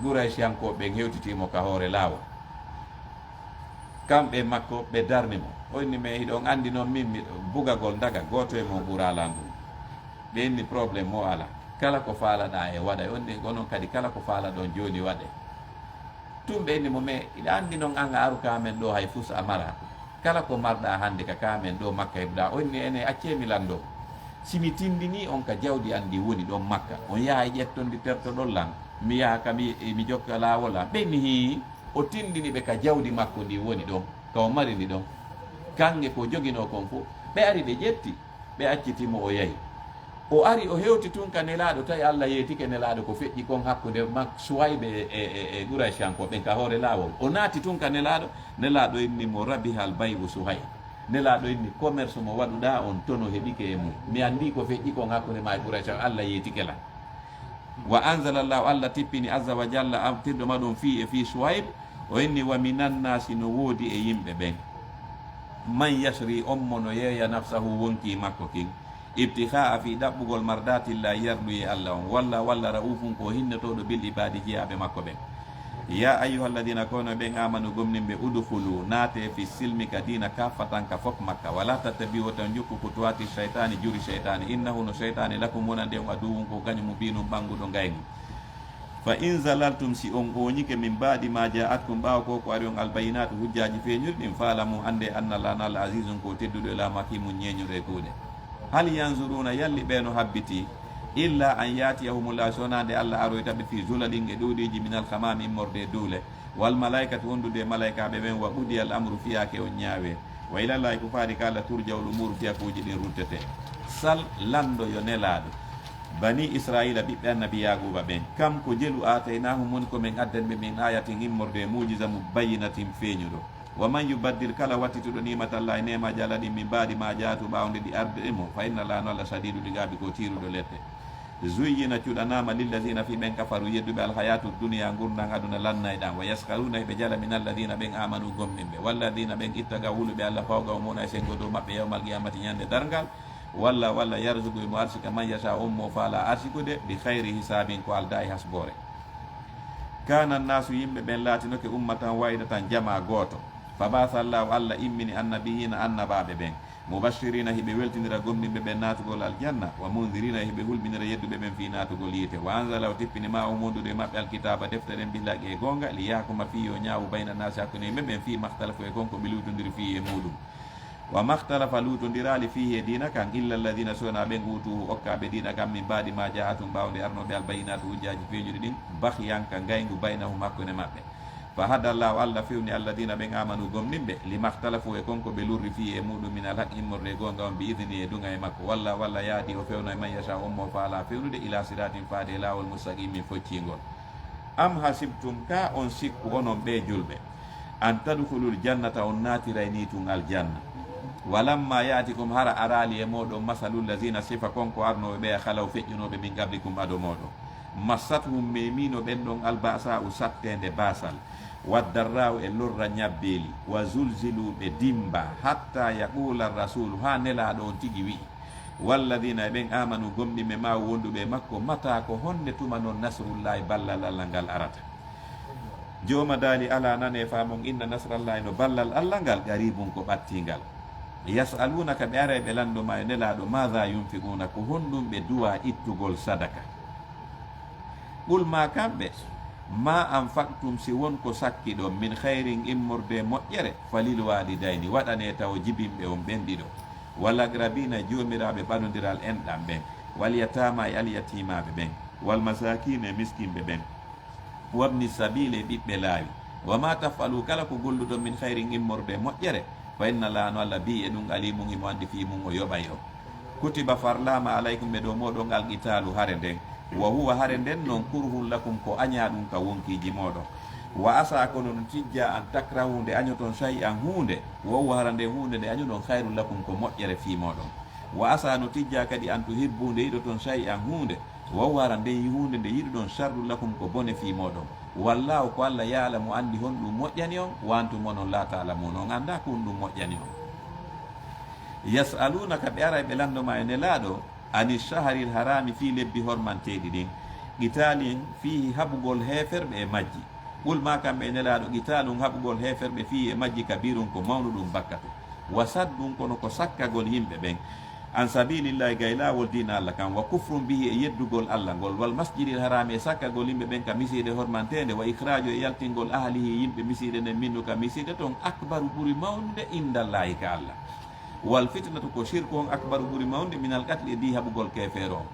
Qurayshiyankooɓe ɓen hewtitii mo ka hoore laawol. Kamɓe e makko, ɓe darni mo. O inni, "Mais hiɗon anndi non min miɗo bugagol ndaga, gooto e mon ɓuraa lan ɗum." Ɓe inni, "Problème mo alaa. Kala ko faalaɗaa e waɗa." O inni, "Onon kadi, kala ko faalaɗon jooni waɗe." Tun ɓe inni mo, "Mais hiɗa anndi non an a aru ka amen ɗoo hay fus a mara. Kala ko marɗaa hannde ka ka amen ɗoo Makka heɓuɗaa." O inni, "Ene accee mi lanndoo. Si mi tinndinii on ka jawdi an ndi woni ɗon Makka, on yaha e ƴetton ndi tertoɗon lan, mi yaha ka mi, mi jokka laawol an." Ɓe inni, "Hii, o tinndini ɓe ka jawdi makko ndi woni ɗon, ka o mari ndi ɗon. Kanŋe ko joginoo kon fow." Ɓe ari ɓe ƴetti. Ɓe acciti mo, o yahi. O ari, o hewti tun ka Nelaaɗo, tawi Alla yeetike Nelaaɗo ko feƴƴi kon hakkunde mak-, Suwaybe e, e, e, e Qurayshankooɓe ɓen ka hoore laawol. O naati tun ka Nelaaɗo, Nelaaɗo inni mo, "Rabihal bay'u Suhayb." Nelaaɗo inni, "Commerce mo waɗuɗaa on, tono heɓike e mum. Mi anndi ko feƴƴi kon hakkunde maa e Quraysh, Alla yeetike lan." Wa anzalallahu, Alla tippini, azza wa jalla, artirɗo ma ɗum fii e fii Suwayb, o inni, "Wa minan naasi, no woodi e yimɓe ɓen, man yashri, on mo no yeeya, nafsahu, wonkii makko kin, ibtihaa, fii ɗaɓɓugol, mardatillahi, yarduye Alla on, walla, walla, ra'ufun, ko hinnotooɗo, bil ibaadi, jiyaaɓe makko ɓen." Ya ayyuhalladina, kono ɓen, amanu, gomɗinɓe, udkhulu, naate, fi silmi, ka diina, kaffatan, ka fop makka, wala tattabi'u, wota on jokku, khutuwati shaytani, juri shaytani, innahu, no shaytani, lakum, wonande on, aduwwun, ko kañum, mubinun, ɓannguɗo ngaygu. Fa in zalaltum, si on ooñike, min baadi ma ja'atkum, ɓaawo ko ko ari on, albayinatu, hujjaaji feeñuɗi ɗin, fa'lamu, annde, anna Allaha, Alla, azizun, ko tedduɗo, e laamu, hakimun, ñeeñuɗo e kuuɗe. Hal yanzuruna, yalli ɓe no habbitii, illa an ya'tiyahumullahu, so wonaa nde Alla aroyta ɓe, fi zulalin, e ɗuuɗiiji, minal ghamami, immorde e duule, wal malaikatu, wondude e malaikaaɓe ɓen, wa qudiyal amru, fiyaake on ñaawe. Wa ilallahi, ko faati ka Alla, turja'ul umuru, fiyakuuji ɗin ruttete. Sal, lanndo yo Nelaaɗo, bani Israila, ɓiɓɓe annabi Yaquuba ɓen, kam ko jelu, aataynahum, woni ko men addani ɓe, min ayatin, immorde e muujiza, mu bayyinatin, feeñuɗo. Wa man yubaddil, kala wattituɗo, nimatallahi, neemaaji Alla ɗin, min baadi ma ja'atu, ɓaawo nde ɗi arde mo, fa inna Allaha, no Alla, shadidul iqaabi, ko tiiruɗo lette. Zuyyina cuɗanaama lillazina fii ɓen kafaru yedduɓe alhayatu duniya ngurndan aduna lannay ɗan, wa yaskharuna hiɓe jala min allazina ɓen amanu gomɗinɓe, wallazina ɓen ittagaw huluɓe Allah fawqahum wona e sengo dow maɓɓe yawmal qiyamati ñande darngal, walla walla yarzuqu himo arsika man yasha on mo faala arsikude bi khayri hisabin ko alda e hasboore. Kana annaasu yimɓe ɓen laatinoke ummatan wahidatan jama gooto, fa ba'atha Allahu Allah immini annabiyina annabaaɓe ɓen. Mubashirina hiɓe weltinira gomɗinɓe ɓen naatugol aljanna, wa mundirina hiɓe hulɓinira yedduɓe ɓen fii naatugol yiite. Wa anzala o tippini ma'ahum wondude e maɓɓe alkitaaba defte ɗen bil haqqi e goonga, li yahkuma fii yo ñaawu bayna naasi hakkunde yimɓe ɓen fii mahtalafu e kon ko ɓe luutondiri fii e muuɗum. Wa mahtalafa luutondiraali fii e diina kan illa alladina sona ɓen uutuhu okkaaɓe diina kan min baadi ma ja'atum ɓaawo nde arnooɓe albayinaatu hujjaaji feeñuɗi ɗin, baghyan ka ngayngu baynahum hakkunde maɓɓe. Fa hadallahu, Allah fewni alladina ɓen amanu gomɗinɓe, lima htalafu e kon ko ɓe lurri fii e muɗum min alhaq immorde e goonga on bi idni e duŋa e makko. Walla walla yahdi o fewno e man yasha on mo faala fewnude ila siratin faade e laawol mustaqimin foccingol. Am hasibtum ka on sikku onon ɓe julɓe an tadkhulul jannata on naatiray ni tun aljanna. Walamma ya'tikum hara araali e moɗon masalul lazina sifa kon ko arnooɓe ɓe a khalaw feƴƴunooɓe min qablikum ado moɗon. Massathum memino ɓen ɗon alba'sa'u satteende baasal, waddarra'u e lorra ñabbeeli, wa zulzilu ɓe dimba, hatta yaqula rasulu haa nelaaɗo on tigi wi'i, walladina e ɓen amanu gomɗinɓe ma wonduɓe e makko, mata ko honde tuma non nasrullahi ballal Allah ngal arata. Jooma daali ala nane faamon inna nasrallahi no ballal Allah ngal qaribun ko ɓattingal. Yas'alunaka ɓe aray ɓe lanndo ma e nelaaɗo maada yunfiquna ko honɗum ɓe duwa ittugol sadaka. Qul ma kamɓe, ma anfaqtum si won ko sakkiɗon min khayrin immorde moƴƴere falil walidayni waɗane tawo jibinɓe on ɓen ɗiɗo, wal aqrabina e joomiraaɓe ɓadondiral enɗan ɓen, wal yatama e alyatimaaɓe ɓen, wal masakina e miskinɓe ɓen, wabni sabili e ɓiɓɓe laawi. Wa ma taf'alu kala ko golluɗon min khayrin immorde moƴƴere, fa inna Allaha no Allah bi e ɗum alimun himo anndi fii mum o yoɓay on. Kutiba farlaama alaykum e dow mooɗon alqitaalu hare nden, wa huwa hare nden non kurhun lakum ko añaa ɗum ka wonkiiji mooɗon. Wa asa kono no tijja an takrahu nde añoton shay'an huunde, wa huwa hara nden huunde nde añuɗon khayrun lakum ko moƴƴere fii mooɗon. Wa asa no tijja kadi an tuhibbu nde yiɗoton shay'an huunde, wa huwa hara nden huunde nde yiɗuɗon sharrun lakum ko bone fii mooɗon. Wallahu ko Allah ya'lamu anndi honɗum moƴƴani on, wa antum onon la ta'lamuna on anndaa ko honɗum moƴƴani on. Yas'alunaka ɓe aray ɓe lanndo ma e nelaaɗo, ani shahril harami fii lebbi hormanteeɗi ɗin, qitalin fiihi haɓugol heeferɓe e majji. Qul ma kamɓe e nelaaɗo qitalun haɓugol heeferɓe fii e majji kabirun ko mawnuɗum bakkatu. Wa saddun kono ko sakkagol yimɓe ɓen. An sabilillahi gay laawol diina Allah kan. Wa kufrun bihi e yeddugol Allah ngol. Wal masjidil harami e sakkagol yimɓe ɓen ka misiide hormanteende. Wa ikhraju e yaltingol ahlihi yimɓe misiide nden minhu ka misiide ton akbaru ɓuri mawnude indallahi ka Allah. Wal fitnatu ko shirku on akbaru ɓuri mawnude minal qatli e di haɓugol keefeero on.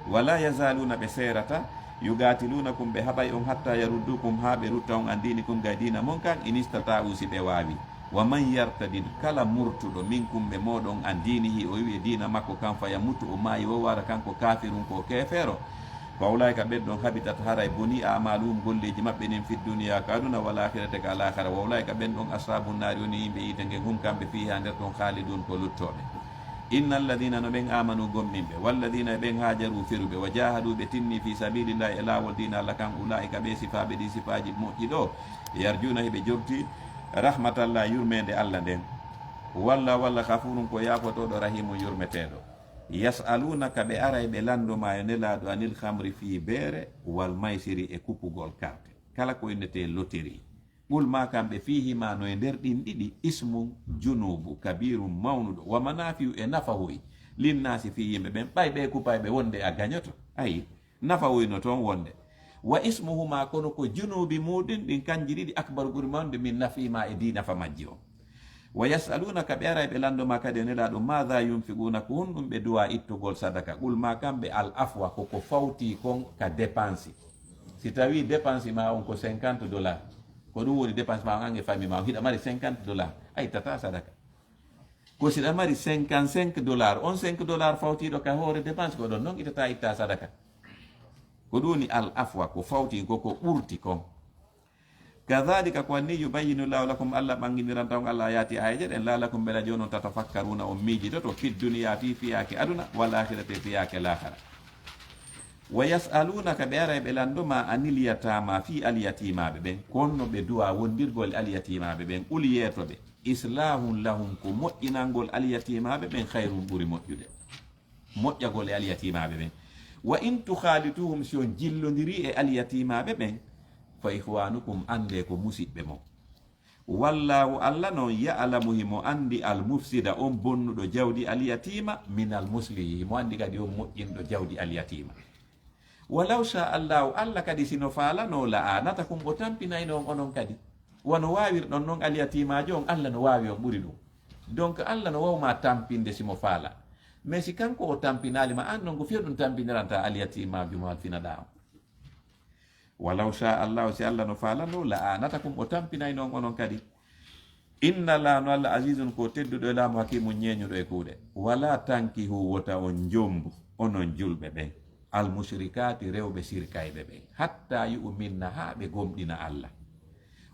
Wala yazaluna ɓe seerata. Yugatilunakum ɓe haɓay on hatta yaruddukum haa ɓe rutta on an dinikum gay diina mon kan inistata'u si ɓe waawi. Wa man yartadid kala murtuɗo minkum ɓe mooɗon an dinihi o wi'e diina makko kan fa yamutu o maayi wo wara kanko kafirun ko keefeero. Fa ulaika ɓen ɗon habitat haray boni amaluhum golleeji maɓɓe nin fi duniya ka aduna wal akhirati ka alakhira wa ulaika ɓen ɗon ashabun nari woni yimɓe yiite ngen hum kamɓe fiha nder ton khalidun ko luttooɓe. Inna alladina no ɓen amanu gomɗinɓe walladina e ɓen hajaru feruɓe wa jahadu ɓe tinni fi sabilillahi e laawol diina Allah kan ulaika ɓe sifaaɓe ɗi sifaaji moƴƴi ɗo yarjuna hiɓe jogti rahmatallah yurmeende Allah nden. Walla walla ghafurun ko yaafotoɗo rahimun yurmeteɗo. Yas'alunaka ɓe aray ɓe lanndo ma e nelaaɗo anil khamri fii beere wal maysiri e kupugol karte kala ko innete loterie. Qul ma kamɓe fiihima no e nder ɗin ɗiɗi ismun junubu kabirun mawnuɗo wa manafiu e nafahoy linnaasi fii yimɓe ɓen ɓay ɓe kupayɓe wonde a gañoto ayi. Nafa woyno toon wonde. Wa ismuhuma kono ko junuubi muuɗin ɗin kanji ɗiɗi akbaru ɓuri mawnude min nafihima e dii nafa majji on. Wa yasalunaka ɓe aray ɓe lanndo ma kadi e nelaaɗo maada yunfiquna ko honɗum ɓe duwa ittugol sadaka qul ma kamɓe al afwa ko ko fawti kon ka dépense. Si tawi dépense ma on ko cinquante dollars ko ɗum woni dépense ma on an e famille ma on hiɗa mari cinquante dollars a ittata sadaka. Ko si ɗa mari cinquante-cinq dollars on cinq dollars fawtiiɗo ka hoore dépense ko ɗon non itata itta sadaka. Ko ɗum woni al afwa ko fawti ko ko ɓurti kon. Kadhalika ko anni yubayyinu llahu lakum Allah ɓanginiranta on Allah ayati ayeje ɗen lalakum ɓela jonon tatafakkaruna on miijitoto fi duniya fi fiyake aduna wal akhirati fiyake lahara. Wa yas'alunaka, ɓe aray ɓe lanndo ma anil yatama, fii alyatimaaɓe ɓen. Ko honno ɓe duwa wondirgol e alyatimaaɓe ɓen? Qul, yeeto ɓe, islahun lahum, ko moƴƴinangol alyatimaaɓe ɓen, khayrun, ɓuri moƴƴude. Moƴƴagol e alyatimaaɓe ɓen. Wa in tukhalituhum, si on jillondirii e alyatimaaɓe ɓen, fa ikhwanukum, anndee ko musiɓɓe mon. Wallahu, Alla non, ya'lamu, himo anndi, al mufsida, on bonnuɗo jawdi al yatima, min al muslihi, himo anndi kadi on moƴƴinɗo jawdi al yatima. Walaw sha Allahu, Alla kadi sino faalano, la anatakum, o tampinayno on onon kadi. Wano waawirɗon non al yatimajo on, Alla no waawi on ɓuri ɗum. Donc Alla no wawma tampinde simo faala. Mais si kanko o tampinaali ma, an non ko fiyo ɗum tampiniranta al yatimajo mo halfinaɗa on. Walaw sha Allahu, si Alla no faalano, la anatakum, o tampinayno on onon kadi. Inna Allaha, no Alla, azizun, ko tedduɗo e laamu, hakimun, ñeeñuɗo e kuuɗe. Wala tankihu, wota on jombu, onon julɓe ɓen, al mushrikati, rewɓe sirkayɓe ɓen, hatta yu'minna, haa ɓe gomɗina Alla.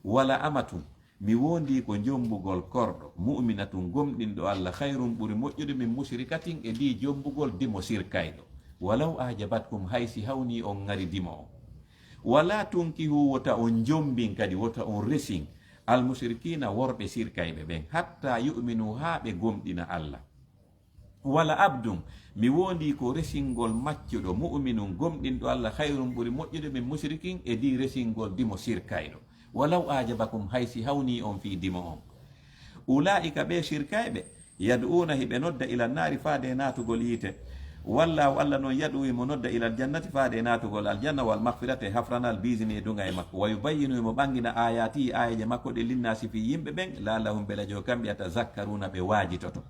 Wala amatun, mi woondii ko jombugol korɗo, mu'minatun, gomɗinɗo Alla, khayrun, ɓuri moƴƴude, min mushrikatin, e dii jombugol dimo sirkayɗo. Walaw ajabatkum, hay si hawnii on ŋari dimo on. Wala tunkihu, wota on jombin kadi, wota on resin, al mushrikina, worɓe sirkayɓe ɓen, hatta yu'minu, haa ɓe gomɗina Alla. Wala abdun, mi woondii ko resingol maccuɗo, mu'minun, gomɗinɗo Alla, khayrun, ɓuri moƴƴude, min mushrikin, e dii resingol dimo sirkayɗo. Walaw ajabakum, hay si hawnii on fii dimo on. Ulaa'ika, ɓee sirkayɓe, yad'uuna, hiɓe nodda, ila naari, faade e naatugol yiite. Wallahu, Alla non, yad'u, himo nodda, ilal jannati, faade e naatugol aljanna, wal maghfirati, e hafranal, biizini e duŋa e makko. Wa yubayyinu, himo ɓangina, ayatihi, aayeeje makko ɗen, linnaasi, fii yimɓe ɓen, la'allahum, belajo kamɓe, yatazakkaruuna, ɓe waajitoto.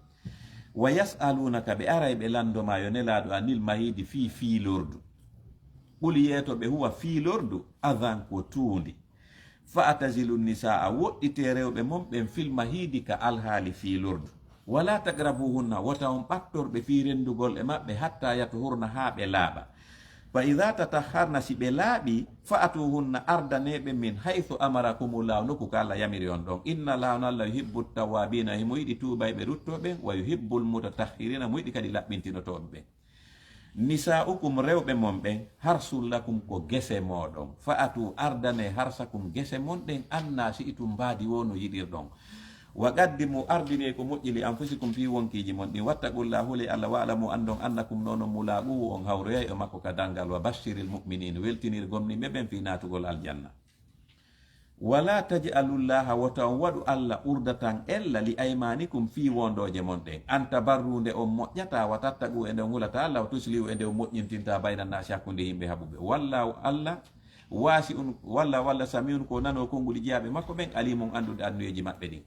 Wa yas'alunaka, ɓe aray ɓe lanndo ma, yo Nelaaɗo, anil mahiidi, fii fiilordu. Qul, yeeto ɓe, huwa, fiilordu, adhan, ko tuundi. Fa'tazilu nisaa, woɗɗitee rewɓe mon ɓen, fil mahiidi, ka alhaali fiilordu. Wala taqrabuhunna, wota on ɓattor ɓe fii renndugol e maɓɓe, hatta yatuhurna, haa ɓe laaɓa. Fa iza tatahharna, si ɓe laaɓii, fa'tuhunna, ardanee ɓe, min haythu amarakumullahu, nokku ka Alla yamiri on ɗon. Inna Allaha, no Alla, yuhibbu tawwabina, himo yiɗi tuubayɓe ruttooɓe ɓen, wa yuhibbul mutatahhirina, mo yiɗi kadi laɓɓintinotooɓe ɓen. Nisa'ukum, rewɓe mon ɓen, harsul lakum, ko gese mooɗon. Fa'tu, ardanee, harsakum, gese mon ɗen, anna shi'tum, mbaadi woo no yiɗirɗon. Wa qaddimu, ardinee ko moƴƴi, li anfusikum, fii wonkiiji mon ɗin. Wattaqullaha, hulee Alla, wa'lamu, anndon, annakum, no onon, mulaquhu, on hawroyay e makko ka danngal. Wa bashshiril mu'minin, weltinir gomɗinɓe ɓen fii naatugol aljanna. Wala taj'alullaha, wota on waɗu Alla, urdatan, ella, li aymanikum, fii wondooje mon ɗen. An tabarru, nde on moƴƴata, wa tattaqu, e nde on hulata Alla, wa tuslihu, e nde on moƴƴintinta, bayna naasi, hakkunde yimɓe haɓuɓe. Wallahu, Alla, wasi'un, walla, walla, sami'un, ko nanoo konnguɗi jeyaaɓe makko ɓen, alimun, annduɗo anniyeeji maɓɓe ɗin.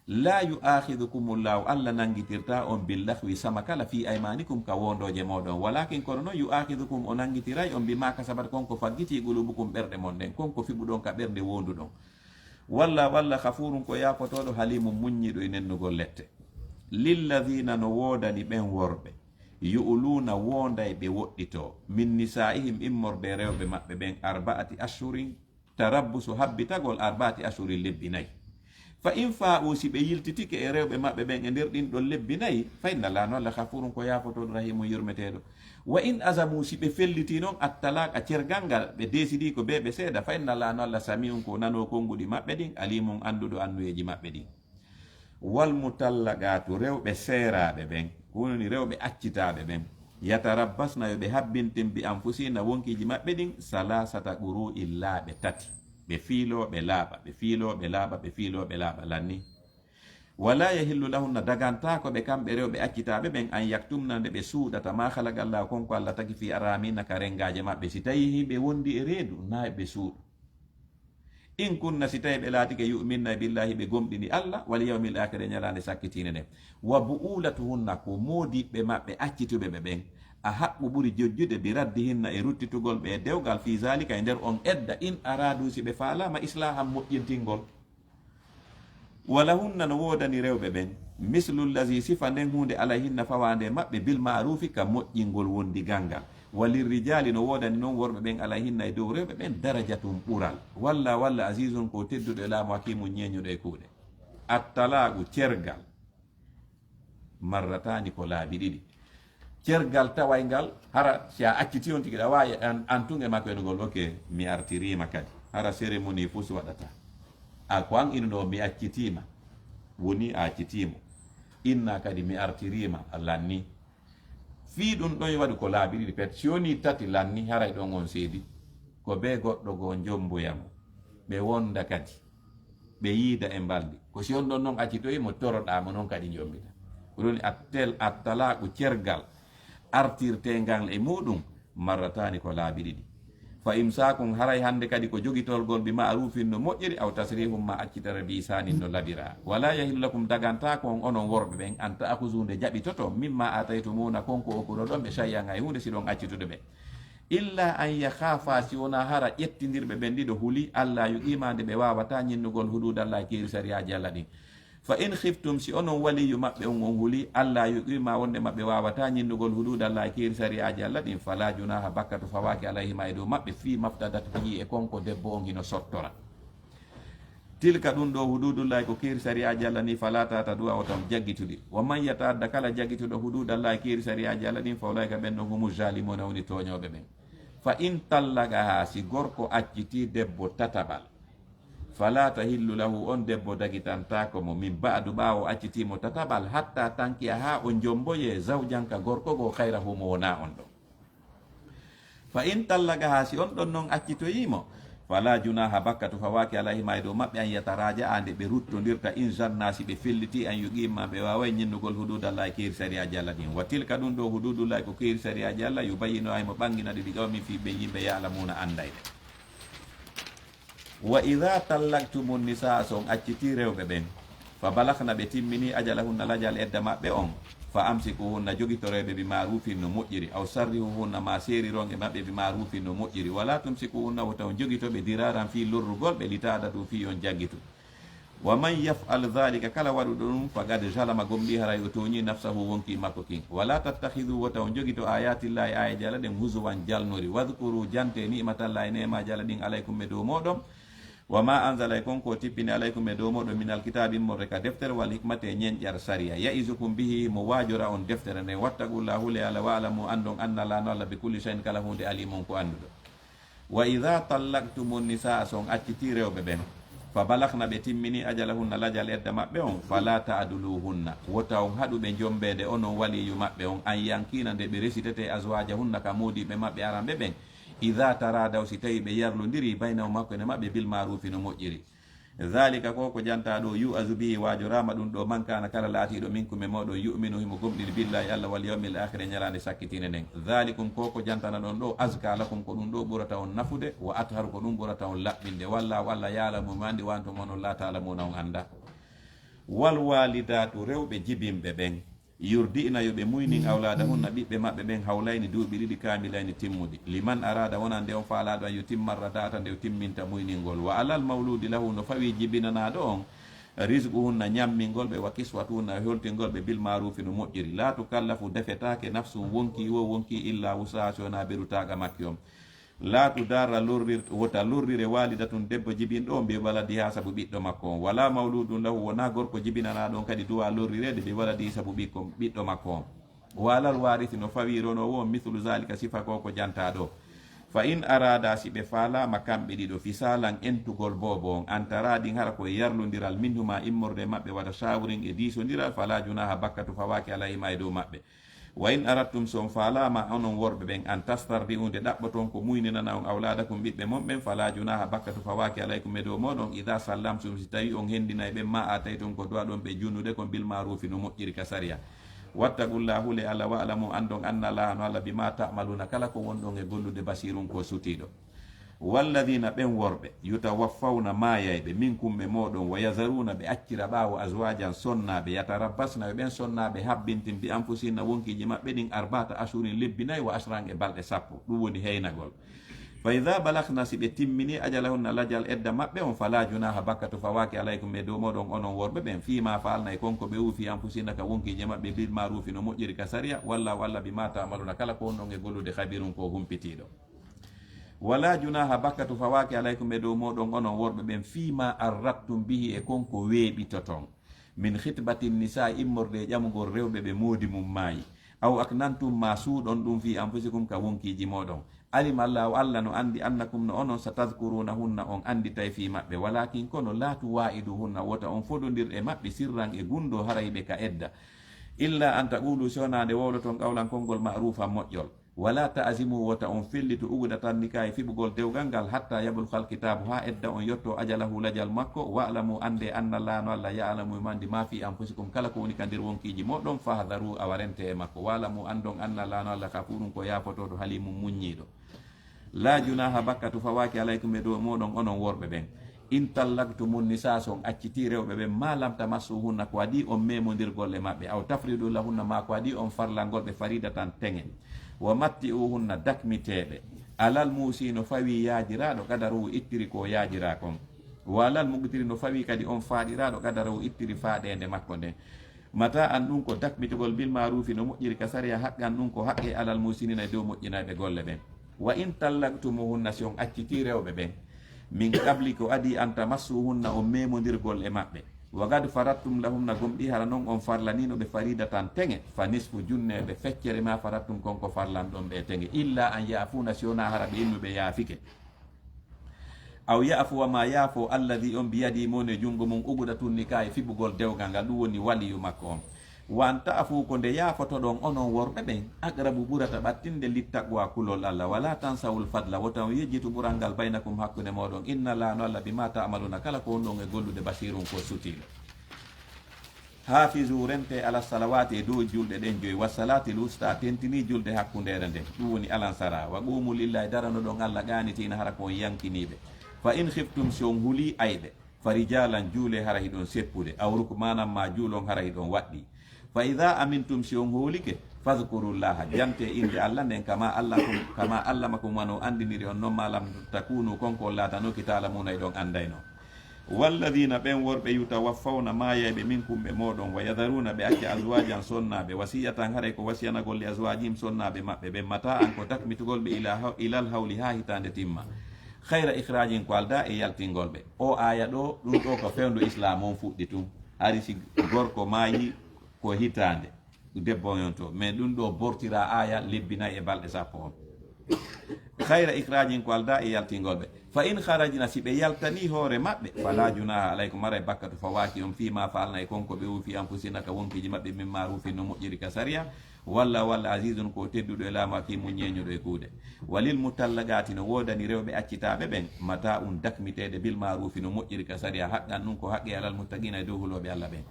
La yu'akhidhukumullahu, Alla nanngitirtaa on, billaghwi, sama kala, fii aymanikum, ka wondooje mooɗon. Walakin, kono non, yu'akhidhukum, o nanngitiray on, bima kasabat, kon ko faggitii, qulubukum, ɓerɗe mon ɗen, kon ko fiɓuɗon ka ɓernde wonduɗon. Walla, walla, ghafurun, ko yaafotooɗo, halimun, muññiiɗo e nennugol lette. Lilladhina, no woodani ɓen worɓe, yu'luuna, wonday ɓe woɗɗitoo, min nisa'ihim, immorde e rewɓe maɓɓe ɓen, arba'ati ashhurin, tarabbusu, habbitagol, arba'ati ashhurin, lebbi nayi. Fa in fa'u, si ɓe yiltitike e rewɓe maɓɓe ɓen e nder ɗin ɗon lebbi nayi, fa inna Allaha, no Alla, ghafurun, ko yaafotooɗo, rahimun, yurmeteeɗo. Wa in azamu, si ɓe felliti non, at-talaqa, cergal ngal, ɓe desidii ko bee ɓe seeda, fa inna Allaha, no Alla, sami'un, ko nanoo konnguɗi maɓɓe ɗin, alimun, annduɗo annuyeeji maɓɓe ɗin. Wal mutallaqatu, rewɓe seeraaɓe ɓen, ko woni rewɓe accitaaɓe ɓen, yatarabbasna, yo ɓe habbintin, bi anfusihinna, wonkiiji maɓɓe ɗin, salasata quru'in, laaɓe tati. Ɓe fiiloo, ɓe laaɓa, ɓe fiiloo, ɓe laaɓa, ɓe fiiloo, ɓe laaɓa, lanni. Wala yahillu lahunna, dagantaako ɓe kamɓe rewɓe accitaaɓe ɓen, an yaktumna, nde ɓe suuɗata, ma khalaqa Allahu, kon ko Alla tagi, fi arhamihinna, ka renngaaji maɓɓe, si tawii hiɓe wondi e reedu, na ɓe suuɗu. In kunna, si tawii ɓe laatike, yu'minna billahi, ɓe gomɗini Alla, wal yawmil akhiri, e ñalaande sakkitiinde nden. Wa bu'ulatuhunna, ko moodiɓɓe maɓɓe accituɓe ɓe ɓen, ahaqqu, ɓuri jojjude, bi raddihinna, e ruttitugol ɓe e dewgal, fi zalika, e nder on edda, in aradu, si ɓe faalaama, islahan, moƴƴintingol. Walahunna, no woodani rewɓe ɓen, mislu llazi, sifa nden huunde, alayhinna, fawaande e maɓɓe, bil ma'rufi, ka moƴƴingol wondigal ngal. Wa lirrijali, no woodani non worɓe ɓen, alayhinna, e dow rewɓe ɓen, darajatun, ɓural. Walla, walla, azizun, ko tedduɗo e laamu, hakimun, ñeeñuɗo e kuuɗe. Attalaqu, cergal, marratani, ko laabi ɗiɗi. Cergal taway ngal, hara si a acciti on tigi, ɗa waawi an, an tun e makko enugol, ok, mi artiriima kadi. Hara cérémonie fof si waɗata. A ko an inuno, mi accitiima. Woni a accitiimo. Inna kadi, mi artiriima, lanni. Fii ɗum ɗon waɗi ko laabi ɗiɗi pet. Si woni tati lanni, haray ɗon on seedi. Ko bee goɗɗo goo njomboya mo. Ɓe wonda kadi. Ɓe yiida e mbaldi. Ko si on ɗon non accitoyi mo, toroɗaa mo non kadi njombita. Ko ɗum woni attel, attalaaku cergal. Artirtee ngal e muɗum, marrataani ko laabi ɗiɗi. Fa imsaakun, haray hannde kadi ko jogitolgol bi ma'rufin no moƴƴiri, aw tasrihun ma accitara bi ihsaanin no laɓiraa. Wala yahillu lakum, dagantaako on onon worɓe ɓen, an ta'khuzu nde jaɓitoto, mimma aataytumuhunna kon ko okkuɗon ɓe, shay'an hay huunde si ɗon accitude ɓe. Illa an yakhaafa, si wonaa hara ƴettindirɓe ɓen ɗiɗo huli, alla yuqiima nde ɓe waawataa ñinnugol huduudallahi keeri sariyaaji Alla ɗin. Fa in khiftum, si onon waliyu maɓɓe on on huli, alla yuqiima wonde maɓɓe waawataa ñinnugol huduudallahi keeri sariyaaji Alla ɗin, fala junaaha, bakkatu fawaaki alayhima e dow maɓɓe, fii maftadat bihi e kon ko debbo on hino sottora. Tilka ɗum ɗo huduudullahi ko keeri sariyaaji Alla ni, fala ta'taduha wota on jaggituɗi. Wa man yata'adda kala jaggituɗo huduudallahi keeri sariyaaji Alla ɗin fa ulaika ɓen ɗon humu zalimuuna woni tooñooɓe ɓen. Fa in tallaqaha si gorko acciti debbo tataɓal. Fala tahillu lahu on debbo dagitantaako mo min ba'du ɓaawo acciti mo tataɓal hatta tankiha haa o jomboye zawjan ka gorko goo khayrahu mo wonaa on ɗon. Fa in tallaqaha si on ɗon non accitoyi mo, fala junaha bakkatu fawaaki alayhima e dow maɓɓe an yataraja'a nde ɓe ruttondirta in zanna si ɓe felliti an yuqima ɓe waaway ñinnugol huduudallahi keeri sariyaaji Alla ɗin. Wa tilka ɗum ɗo huduudullahi ko keeri sariyaaji Alla yubayyinu ay mo ɓanngina ɗi li qawmin fii ɓe yimɓe ya'lamuuna anndayɓe. Wa idha tallaqtumun nisaa so on acciti rewɓe ɓen. Fa balagna ɓe timmini ajalahunna lajal edda maɓɓe on. Fa amsikuhunna jogitoroyɓe bi ma'rufin no moƴƴiri, aw sarrihuhunna ma seeriron e maɓɓe bi ma'rufin no moƴƴiri, wala tumsikuhunna wota on jogitoɓe diraran fii lorrugol ɓe li ta'tadu fii on jaggitu. Wa man yaf'al dhalika kala waɗuɗo ɗum faqad zalama gomɗii haray o tooñii nafsahu wonkii makko kin. Wala tattakhidhu wota on jogito ayatillahi ayaji Alla ɗen huzuwan jalnori. Wadhkuru jante ni'matallahi neemaji Alla ɗin alaykum e dow moɗon. Wa ma anzala e kon ko tippini alaykum e dow moɗon min alkitabi immorde ka deftere wal hikmati e ñenƴar sariya. Ya'izukum bihi mo waajora on deftere nden. Wattaqullaha hule Alla wa'lamu anndon anna Alla no Alla bi kulli shay'in kala huunde alimun ko annduɗo. Wa idha tallaqtumun nisaa so on acciti rewɓe ɓen. Fa balagna ɓe timmini ajalahunna lajal edda maɓɓe on. Fala ta'duluhunna wota on haɗu ɓe jombeede onon waliyu maɓɓe on an yankina nde ɓe resitete azwajahunna ka moodiɓɓe maɓɓe aranɓe ɓen. Idha taradaw si tawi ɓe yarlondiri baynahum hakkunde maɓɓe bil ma'rufi no moƴƴiri. Dhalika ko ko janta ɗo yu'azu bihi waajoraama ɗum ɗo man kana kala laatiiɗo minkum e moɗon yu'minu himo gomɗini billahi Alla wal yawmil akhiri e ñalaande sakkitinde nden. Dhalikum ko ko jantana ɗon ɗo azka lakum ko ɗum ɗo ɓurata on nafude wa atharu ko ɗum ɓurata on laɓɓinde. Wallahu Alla ya'lamu mo anndi wa antum onon la ta'lamuna on annda. Wal walidatu rewɓe jibinɓe ɓen. Yurdi'na yo ɓe muynin awlaadahunna ɓiɓɓe maɓɓe ɓen hawlayni duuɓi ɗiɗi kaamilayni timmuɗi. Liman araada wonande on faalaaɗo an yutimma rada'ata nde o timminta muyningol. Wa alal mawluudi lahu no fawii jibinanaaɗo on rizquhunna ñammingol ɓe wa kiswatuhunna e holtingol ɓe bil maaruufi no moƴƴiri. Laa tukallafu defetaake nafsun wonkii woo wonkii illaa wusaha si wonaa beru taaga makki on. Laa tudarra lorrir wota lorrire waalidatun debbo jibinɗo on bi waladiha sabu ɓiɗɗo makko on. Wala mawludun lahu wona gorko jibinanaaɗo on kadi duwa lorrireede bi waladihi sabu ɓikko ɓiɗɗo makko on. Walal warisi no fawii ronoowo on mithlu zalika sifa ko ko jantaa ɗo. Fa in arada si ɓe faalaama kamɓe ɗiɗo fisalan entugol boobo on an taradin hara ko e yarlondiral minhuma immorde e maɓɓe wata shawrin e diisondiral fala junaha bakkatu fawaaki alayhima e dow maɓɓe. Wa in aradtum so on faalaama onon worɓe ɓen an tastardi'u nde ɗaɓɓoton ko muyninana on awlaadakum ɓiɓɓe mon ɓen fala junaha bakkatu fawaaki alaykum e dow moɗon ida sallamtum si tawi on hendinay ɓen ma ataytum ko duwaɗon ɓe junnude kon bil maarufi no moƴƴiri ka sariya. Wattaqullaha hule Alla wa'lamu anndon anna Allaha no Alla bima ta'maluna kala ko wonɗon e gollude basirun ko sutiiɗo. Walladina ɓen worɓe yutawaffawna maayayɓe minkum ɓe mooɗon wa yazaruna ɓe accira ɓaawo azwajan sonnaaɓe yatarabbasna yo ɓen sonnaaɓe habbintin bi anfusihinna wonkiiji maɓɓe ɗin arbata ashurin lebbi nayi wa ashran e balɗe sappo ɗum woni heynagol. Fa ida balagna si ɓe timmini ajalahunna lajal edda maɓɓe on fala junaha bakkatu fawaaki alaykum e dow mooɗon onon worɓe ɓen fima faalna e kon ko ɓe wuufi anfusihinna ka wonkiiji maɓɓe bil maarufi no moƴƴiri ka sariya wallahu Alla bima ta'maluna kala ko wonɗon e gollude khabirun ko humpitiiɗo. Wala junaha bakkatu fawaaki alaykum e dow mooɗon onon worɓe ɓen fima arrattum bihi e kon ko weeɓitoton min khitbati nisa immorde e ƴamugol rewɓe ɓe moodi mum maayi. Aw aknantum, ma suuɗon ɗum, fi anfusikum, ka wonkiiji mooɗon. Alima Allahu, Allah no anndi, annakum, no onon, satadkurunahunna, on annditay fii maɓɓe. Walakin, kono, la tuwa'iduhunna, wota on fodondir e maɓɓe, sirran e gunndoo, hara hiɓe ka edda. Illa an taqulu, si wonaa nde wowloton, qawlan, konngol, ma'rufan, moƴƴol. Wala ta'zimu, wota on fellitu, uqdatan nikahi, fiɓugol dewgal ngal, hatta yablughal kitabu, haa edda on yotto ajalahu, lajal makko. Wa'lamu, anndee, anna Allaha, no Allah, ya'lamu, himo anndi, ma fi anfusikum, kala ko woni ka nder wonkiiji mooɗon, fahdaru, awa rente e makko. Wa'lamu, anndon, anna Allaha, no Allah, ghafurun, ko yaafotooɗo, halimun, muññiiɗo. La junaha, bakkatu fawaaki, alaykum, e dow mooɗon, onon worɓe ɓen. In tallaqtumun nisaa, si on accitii rewɓe ɓen, ma lam tamassuhunna, ko adii on memondirgol e maɓɓe, aw tafridu lahunna, ma ko adii on farlangol ɓe faridatan teŋe. Wa matti'uhunna, dakmitee ɓe. Alal muusi, no fawii yaajiraaɗo, qadaruhu, ittiri ko yaajiraa kon. Wa alal muqtiri, no fawii kadi on faaɗiraaɗo, qadaruhu, ittiri faaɗeende makko nden. Mata an, ɗum ko dakmitugol, bil maaruufi, no moƴƴiri ka sariya, haqqan, ɗum ko haqqe, alal muhsiniina, e dow moƴƴinayɓe golle ɓen. Wa in tallaqtumuhunna, si on accitii rewɓe ɓen, min qabli, ko adii, an tamassuhunna, on memondirgol e maɓɓe, wa qad faradtum lahunna, gomɗii hara non on farlaniino ɓe, faridatan, teŋe, fa nisfu, junneeɓe feccere, ma faradtum, kon ko farlanɗon ɓe e teŋe, illa an ya'fuuna, si wonaa hara ɓe innu ɓe yaafike. Aw ya'fuwa, ma yaafoo, alladhi, on, biyadihi, mo woni e junngo mum, uqdatun nikaahi, fiɓugol dewgal ngal, ɗum woni waliyu makko on. Wa an ta'fu, ko nde yaafotoɗon onon worɓe ɓen, aqrabu, ɓurata ɓattinde, littaqwa, kulol Allah. Wala tansawul fadla, wota on yejjitu ɓural ngal, baynakum, hakkunde mooɗon. Inna Allaha, no Allah, bima ta'maluna, kala ko wonɗon e gollude, basiirun, ko sutiiɗo. Hafizu, rentee, ala salawaati, e dow julɗe ɗen joyi, wa salaatil wusta, tentinii julde hakkundeere nden, ɗum woni alansara, wa qumu lillahi, daranoɗon Allah, qaanitiina, hara ko on yankiniiɓe. Fa in khiftum, si on hulii ayɓe, fa rijaalan, juulee hara hiɗon seppude, aw rukbaanan, maa juulon hara hiɗon waɗɗii. Fa idha amintum, si on hoolike, fadhkurullaha, jantee innde Allah nden, kama allakum, kama allamakum, wano anndiniri on non, ma lam takunu, kon ko on laatanooki, ta'lamuna, hiɗon anndayno. Walladhina, ɓen worɓe, yutawaffawna, maayayɓe, minkum, ɓe mooɗon, wa yadharuna, ɓe acca, azwajan, sonnaaɓe, wasiyatan, haray ko wasiyanagol, li azwajihim, sonnaaɓe maɓɓe ɓen, mata'an, ko dakmitugol ɓe, ila haw-, ilal hawli, haa hitaande timma. Khayra ikhrajin, ko aldaa e yaltingol ɓe. O aaya ɗo, ɗum ɗo ko fewndo Islaam on fuɗɗi tun. Hari si gorko maayi ko hitaande, debbo on yonto. Mais ɗum ɗo bortira aaya lebbi nayi e balɗe sappo on. Khayra ikhrajin, ko aldaa e yaltingol ɓe. Fa in kharajna, si ɓe yaltanii hoore maɓɓe, fala junaha alaykum, haray bakkatu fawaaki on, fima fa'alna, e kon ko ɓe wuufi, anfusihinna, ka wonkiiji maɓɓe, min ma'rufin, no moƴƴiri ka sariya, walla, walla, azizun, ko tedduɗo e laamu, hakimun, ñeeñuɗo e kuuɗe. Walil mutallaqaati, no woodani rewɓe accitaaɓe ɓen, mata'un, dakmiteede, bil ma'rufi, no moƴƴiri ka sariya, haqqan, ɗum ko haqqe, alal muttaqiina, e dow hulooɓe Allah ɓen.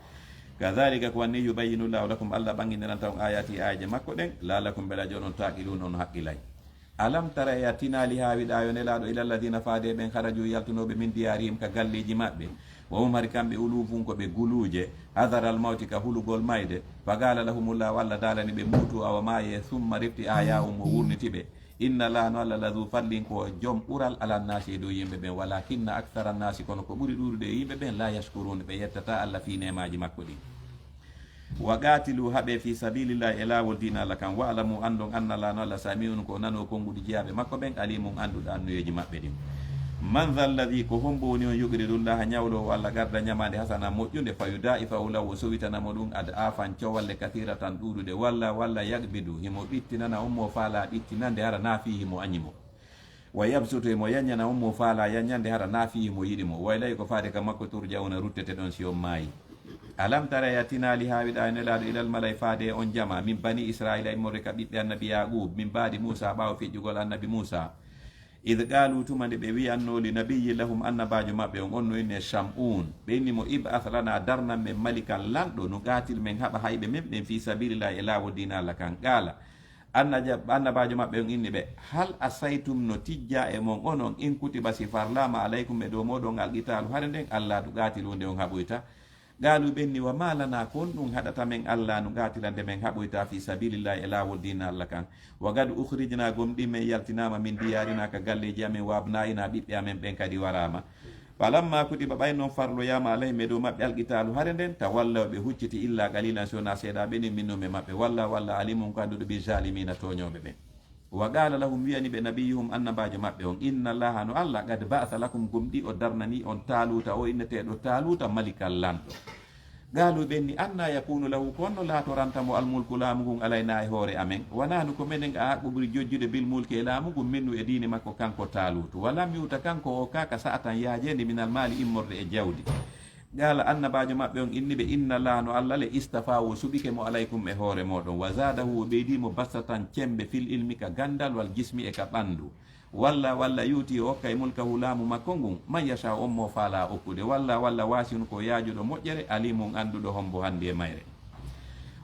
Kadhalika, ko wanni, yubayyinu Allahu lakum, Allah ɓanginiranta on, ayatihi, aayeeje makko ɗen, la'allakum, mbela joɗon, ta'qiluuna, on haqqilay. Alam tara, a tinaali, haa wiɗaa, yo Nelaaɗo, ila alladhina, faade e ɓen, kharaju, yaltunooɓe, min diyaarihim, ka galleeji maɓɓe, wa hum, hari kamɓe, ulufun, ko ɓe guluuje, hadharal mawti, ka hulugol mayde, fa qala lahumullahu, Allah daalani ɓe, muutu, awa maayee, thumma, refti, ahyahum, o wurniti ɓe. Inna Allaha, no Allah, la dhu fadlin, ko jom ɓural, ala nnaasi, e dow yimɓe ɓen, walakinna akthara nnaasi, kono ko ɓuri ɗuuɗude e yimɓe ɓen, la yashkurun, ɓe yettataa Allah fii neemaaji makko ɗin. Wa qatilu, haɓee, fi sabilillahi, e laawol diina Allah kan, wa'lamu, anndon, anna Allaha, no Allah, sami'un, ko nanoowo konguɗi jiyaaɓe makko ɓen, alimun, annduɗo annuyeeji maɓɓe ɗin. Man dha alladhi, ko hombo woni on, yuqridu Allaha, ñawloowo Allah, qardan, ñamaande, hasanan, moƴƴunde, fa yudha'ifahu lahu, o sowitana mo ɗum, adhafan, cowalle, kathiratan, ɗuuɗuɗe, walla, walla, yaqbidu, himo ɓittinana on mo faalaa ɓittinande, hara naa fii himo añi mo. Wa yabsutu, himo yaññana on mo faalaa yaññande, hara naa fii himo yiɗi mo. Wa ilayhi, ko faade ka makko, turja'una, rutteteɗon si on maayi. Alam tara, a tinaali, haa wiɗaa, yo Nelaaɗo, ilal mala'i, faade e on jamaa, min bani Isra'iila, immorde ka ɓiɓɓe annabi Yaqub, min ba'di Muusa, ɓaawo feƴƴugol annabi Muusa. Idh qaalu, tuma nde ɓe wi'annoo, li nabiyyin lahum, annabaajo maɓɓe on, on no innee Sham'un. Ɓe inni mo, ib'ath lana, darnan men malikan lanɗo, nuqaatil, men haɓa hayɓe men ɓen, fii sabiilillaahi, e laawol diina Allah kan. Qaala, annaja-, annabaajo maɓɓe on inni ɓe, hal asaytum, no tijjaa e mon onon, in kutiba, si farlaama, alaykum, e dow mooɗon, alqitaalu, hare nden, allaa tuqaatilu, nde on haɓoyta. Qaalu, ɓe inni, wa maa lanaa, ko honɗum haɗata men allaa nuqaatila, nde men haɓoyta, fii sabiilillaahi, e laawol diina Allah kan. Wa qad ukhrijnaa, gomɗii men yaltinaama, min diyaarinaa, ka galleeji amen, wa abnaa'inaa, ɓiɓɓe amen ɓen kadi waraama. Falammaa kutiba, ɓay non farloyaama, alayhim, e dow maɓɓe, alqitaalu, hare nden, tawallaw, ɓe hucciti, illaa qaliilan, si wonaa seeɗaaɓe ni, minhum, e maɓɓe, wallaahu, Allah, aliimun, ko annduɗo, bizzaalimiina, tooñooɓe ɓen. Wa qaala lahum, wi'ani ɓe, nabiyyuhum, annabaajo maɓɓe on, inna Allaha, no Allah, qad ba'atha lakum, gomɗii o darnanii on, Taaluuta, o inneteeɗo Taaluuta, malikan, lanɗo. Qaaluu ɓe inni, annaa yakuunu lahu, ko honno laatoranta mo almulku laamu ngun alaynaa e hoore amen? Wa nahnu ko menen ahaqqu ɓuri jojjude bil mulki e laamu ngun minhu e diini makko kanko Taaluutu. Wa lam yu'ta kanko o okkaaka sa'atan yaajeende minal maali immorde e jawdi. Qaala annabaajo maɓɓe on inni ɓe, inna Allaaha no Alla le istafaahu o suɓike mo alaykum e hoore mooɗon. Wa zaadahu o ɓeydii mo bastatan cemmbe fil ilmi ka ganndal wal jismi e ka ɓanndu. Wallaahu Alla yu'tii o okkay mulkahu laamu makko ngun, man yashaa'u on mo faalaa okkude. Wallaahu Alla waasi'un ko yaajuɗo moƴƴere, aliimun annduɗo hombo hanndi e mayre.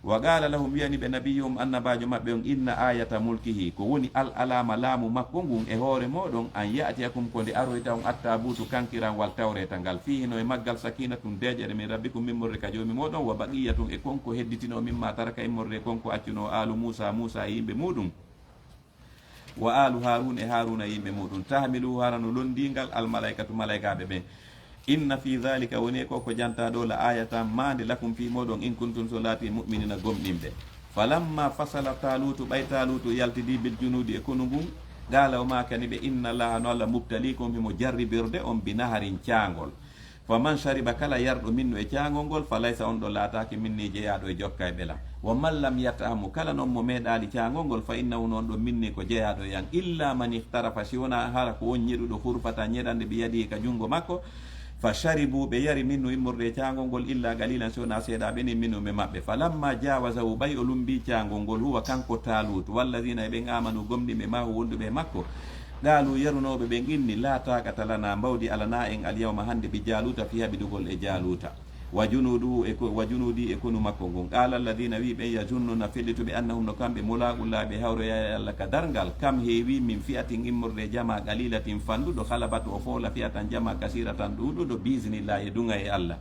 Wa qaala lahum wi'ani ɓe nabiyyuhum annabaajo maɓɓe on inna aayata mulkihi ko woni al alaama laamu makko ngun e hoore mooɗon an ya'tiyakum ko nde aroyta on attaabuutu kankiran wal tawreeta ngal fiihi no e maggal sakiinatun deeƴere min rabbikum immorde ka joomi mooɗon wa baqiyyatun e kon ko hedditinoo mimmaa taraka immorde e kon ko accunoo aalu Muusaa Muusaa e yimɓe muuɗum. Wa aalu Haaruuna e Haaruuna e yimɓe muuɗum. Tahmiluhu hara no lonndii ngal al malaa'ikatu malaa'ikaaɓe ɓen. Inna fii dhaalika woni e ko ko jantaa ɗoo la aayatan maande lakum fii mooɗon in kuntum so laatii mu'miniina gomɗinɓe. Falammaa fasala Taaluutu ɓay Taaluutu yaltidii bil junuudi e konu ngun. Qaala o maakani ɓe inna Allaaha no Alla mubtaliikum himo jarribirde on bi naharin caangol. Faman shariba kala yarɗo minhu e caangol ngol fa laysa on ɗoo laataaki minni jeyaaɗo e jokka e ɓela. Wa man lam yat'amu kala non mo meeɗaali caangol ngol fa innahu no on ɗon minni ko jeyaaɗo e an illa man ihtarafa si wonaa hara ko on ñeɗuɗo hurfatan ñeɗannde bi yadihi ka junngo makko. Fa sharibu ɓe yari minhu immorde e caangol ngol illa qalilan si wonaa seeɗaaɓe ni minhum e maɓɓe. Falamma jaawazahu ɓay o lummbii caangol ngol huwa kanko Taaluutu walladhiina e ɓen aamanu gomɗinɓe maahu wonduɓe e makko. Qaaluu yarunooɓe ɓen inni laa taaqata lanaa mbawdi alanaa en alyawma hannde bi Jaaluuta fii haɓidugol e Jaaluuta. Wa junuuduhu e ko wa junuudii e konu makko ngun. Qaala alladhiina wi'i ɓen yazunnuuna fellituɓe annahum no kamɓe mulaaqullaahi ɓe hawroyay e Alla ka darngal kam heewii min fi'atin immorde e jamaa qaliilatin fannduɗo khalabat o foola fi'atan jamaa kasiiratan ɗuuɗuɗo bi iznillaahi e duŋay e Alla.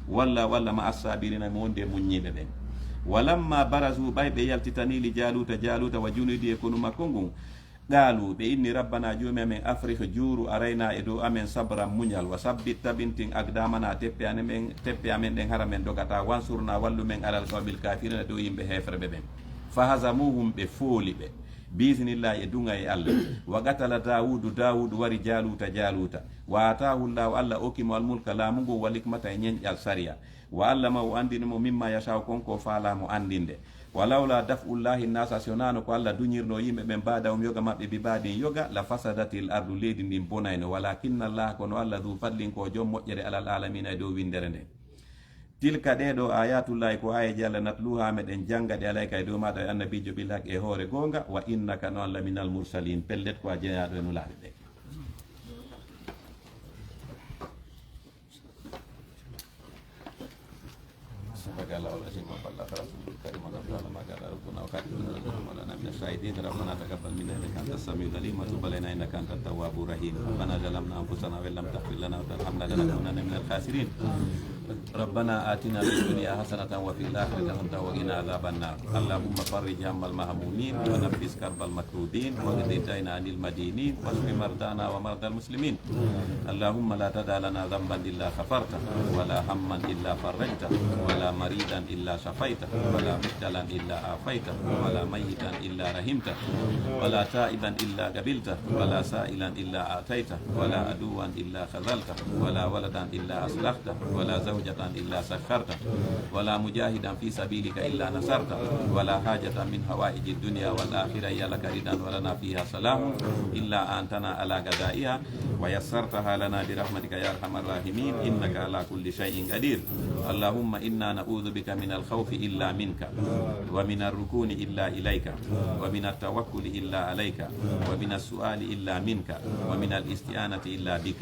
Wallaahu Alla ma'a ssaabiriina himo wondi e muññiiɓe ɓen. Walammaa barazuu ɓay ɓe yaltitanii li Jaaluuta Jaaluuta wa junuudii e konu makko ngun. Qaaluu, ɓe inni, rabbanaa, Joomi amen, afrigh, juuru, alaynaa, e dow amen, sabran, muñal, wa sabbit, tabintin, aqdaamanaa, teppe amen, teppe amen ɗen, hara men dogataa, wansurnaa, wallu men, alal qawmil kaafiriina, dow yimɓe heeferɓe ɓen. Fahazamuuhum, ɓe fooli ɓe, biiznillaahi, e duŋay e Alla. Wa qatala Daawuudu, Daawuudu wari Jaaluuta, Jaaluuta. Wa aataahu Llaahu, Alla okki mo almulka, laamu ngun, wal hikmata, e ñenƴal sariya. Wa allamahu, o anndini mo, mimmaa yashaa'u, kon ko o faalaa mo anndinde. Wa lawlaa daf'u Llaahi nnaasa, si wonaano ko Alla duñirnoo yimɓe ɓen, ba'dahum, yoga maɓɓe, bi ba'din, yoga, la fasadatil ardu, leydi ndin bonayno. Walaakinna Llaaha, kono Alla, duu fadlin, ko o jom moƴƴere, alal aalamiina, e dow winndere nden. Tilka, ɗee ɗoo, aayaatullaahi, ko aayeeje Alla, natluuhaa, meɗen jannga ɗe, alayka, e dow maaɗa, yo annabiijo, bil haqqi, e hoore goonga, wa innaka, no an, la minal mursaliin, pellet, ko a jeyaaɗo e nulaaɓe ɓen. صدق الله العظيم وبلغ رسوله الكريم ونفعنا ما قال ربنا وخاتمنا مولانا من الشاهدين. ربنا تقبل منا إنك أنت السميع العليم وتب علينا إنك أنت التواب الرحيم. ربنا ظلمنا أنفسنا وإن لم تغفر لنا وترحمنا لنكونن من الخاسرين. ربنا آتنا في الدنيا حسنة وفي الآخرة حسنة وقنا عذاب النار. اللهم فرج هم المهمومين ونفس كرب المكروبين واقض الدين عن المدينين واشف مرضانا ومرضى المسلمين. اللهم لا تدع لنا ذنبا إلا غفرته، ولا هما إلا فرجته، ولا مريضا إلا شفيته، ولا مبتلى إلا عافيته، ولا ميتا إلا رحمته، ولا تائبا إلا قبلته، ولا سائلا إلا أعطيته، ولا عدوا إلا خذلته، ولا ولدا إلا أصلحته، ولا زوجة إلا سخرته، ولا مجاهدا في سبيلك إلا نصرته، ولا حاجة من حوائج الدنيا والآخرة هي لك رضا ولنا فيها صلاح إلا أعنتنا على قضائها ويسرتها لنا برحمتك يا أرحم الراحمين إنك على كل شيء قدير. اللهم إنا نعوذ بك من الخوف إلا منك ومن الركون إلا إليك ومن التوكل إلا عليك ومن السؤال إلا منك ومن الاستعانة إلا بك.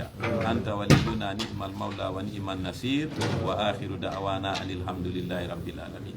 أنت ولينا نعم المولى ونعم النصير. وآخر دعوانا أن الحمد لله رب العالمين.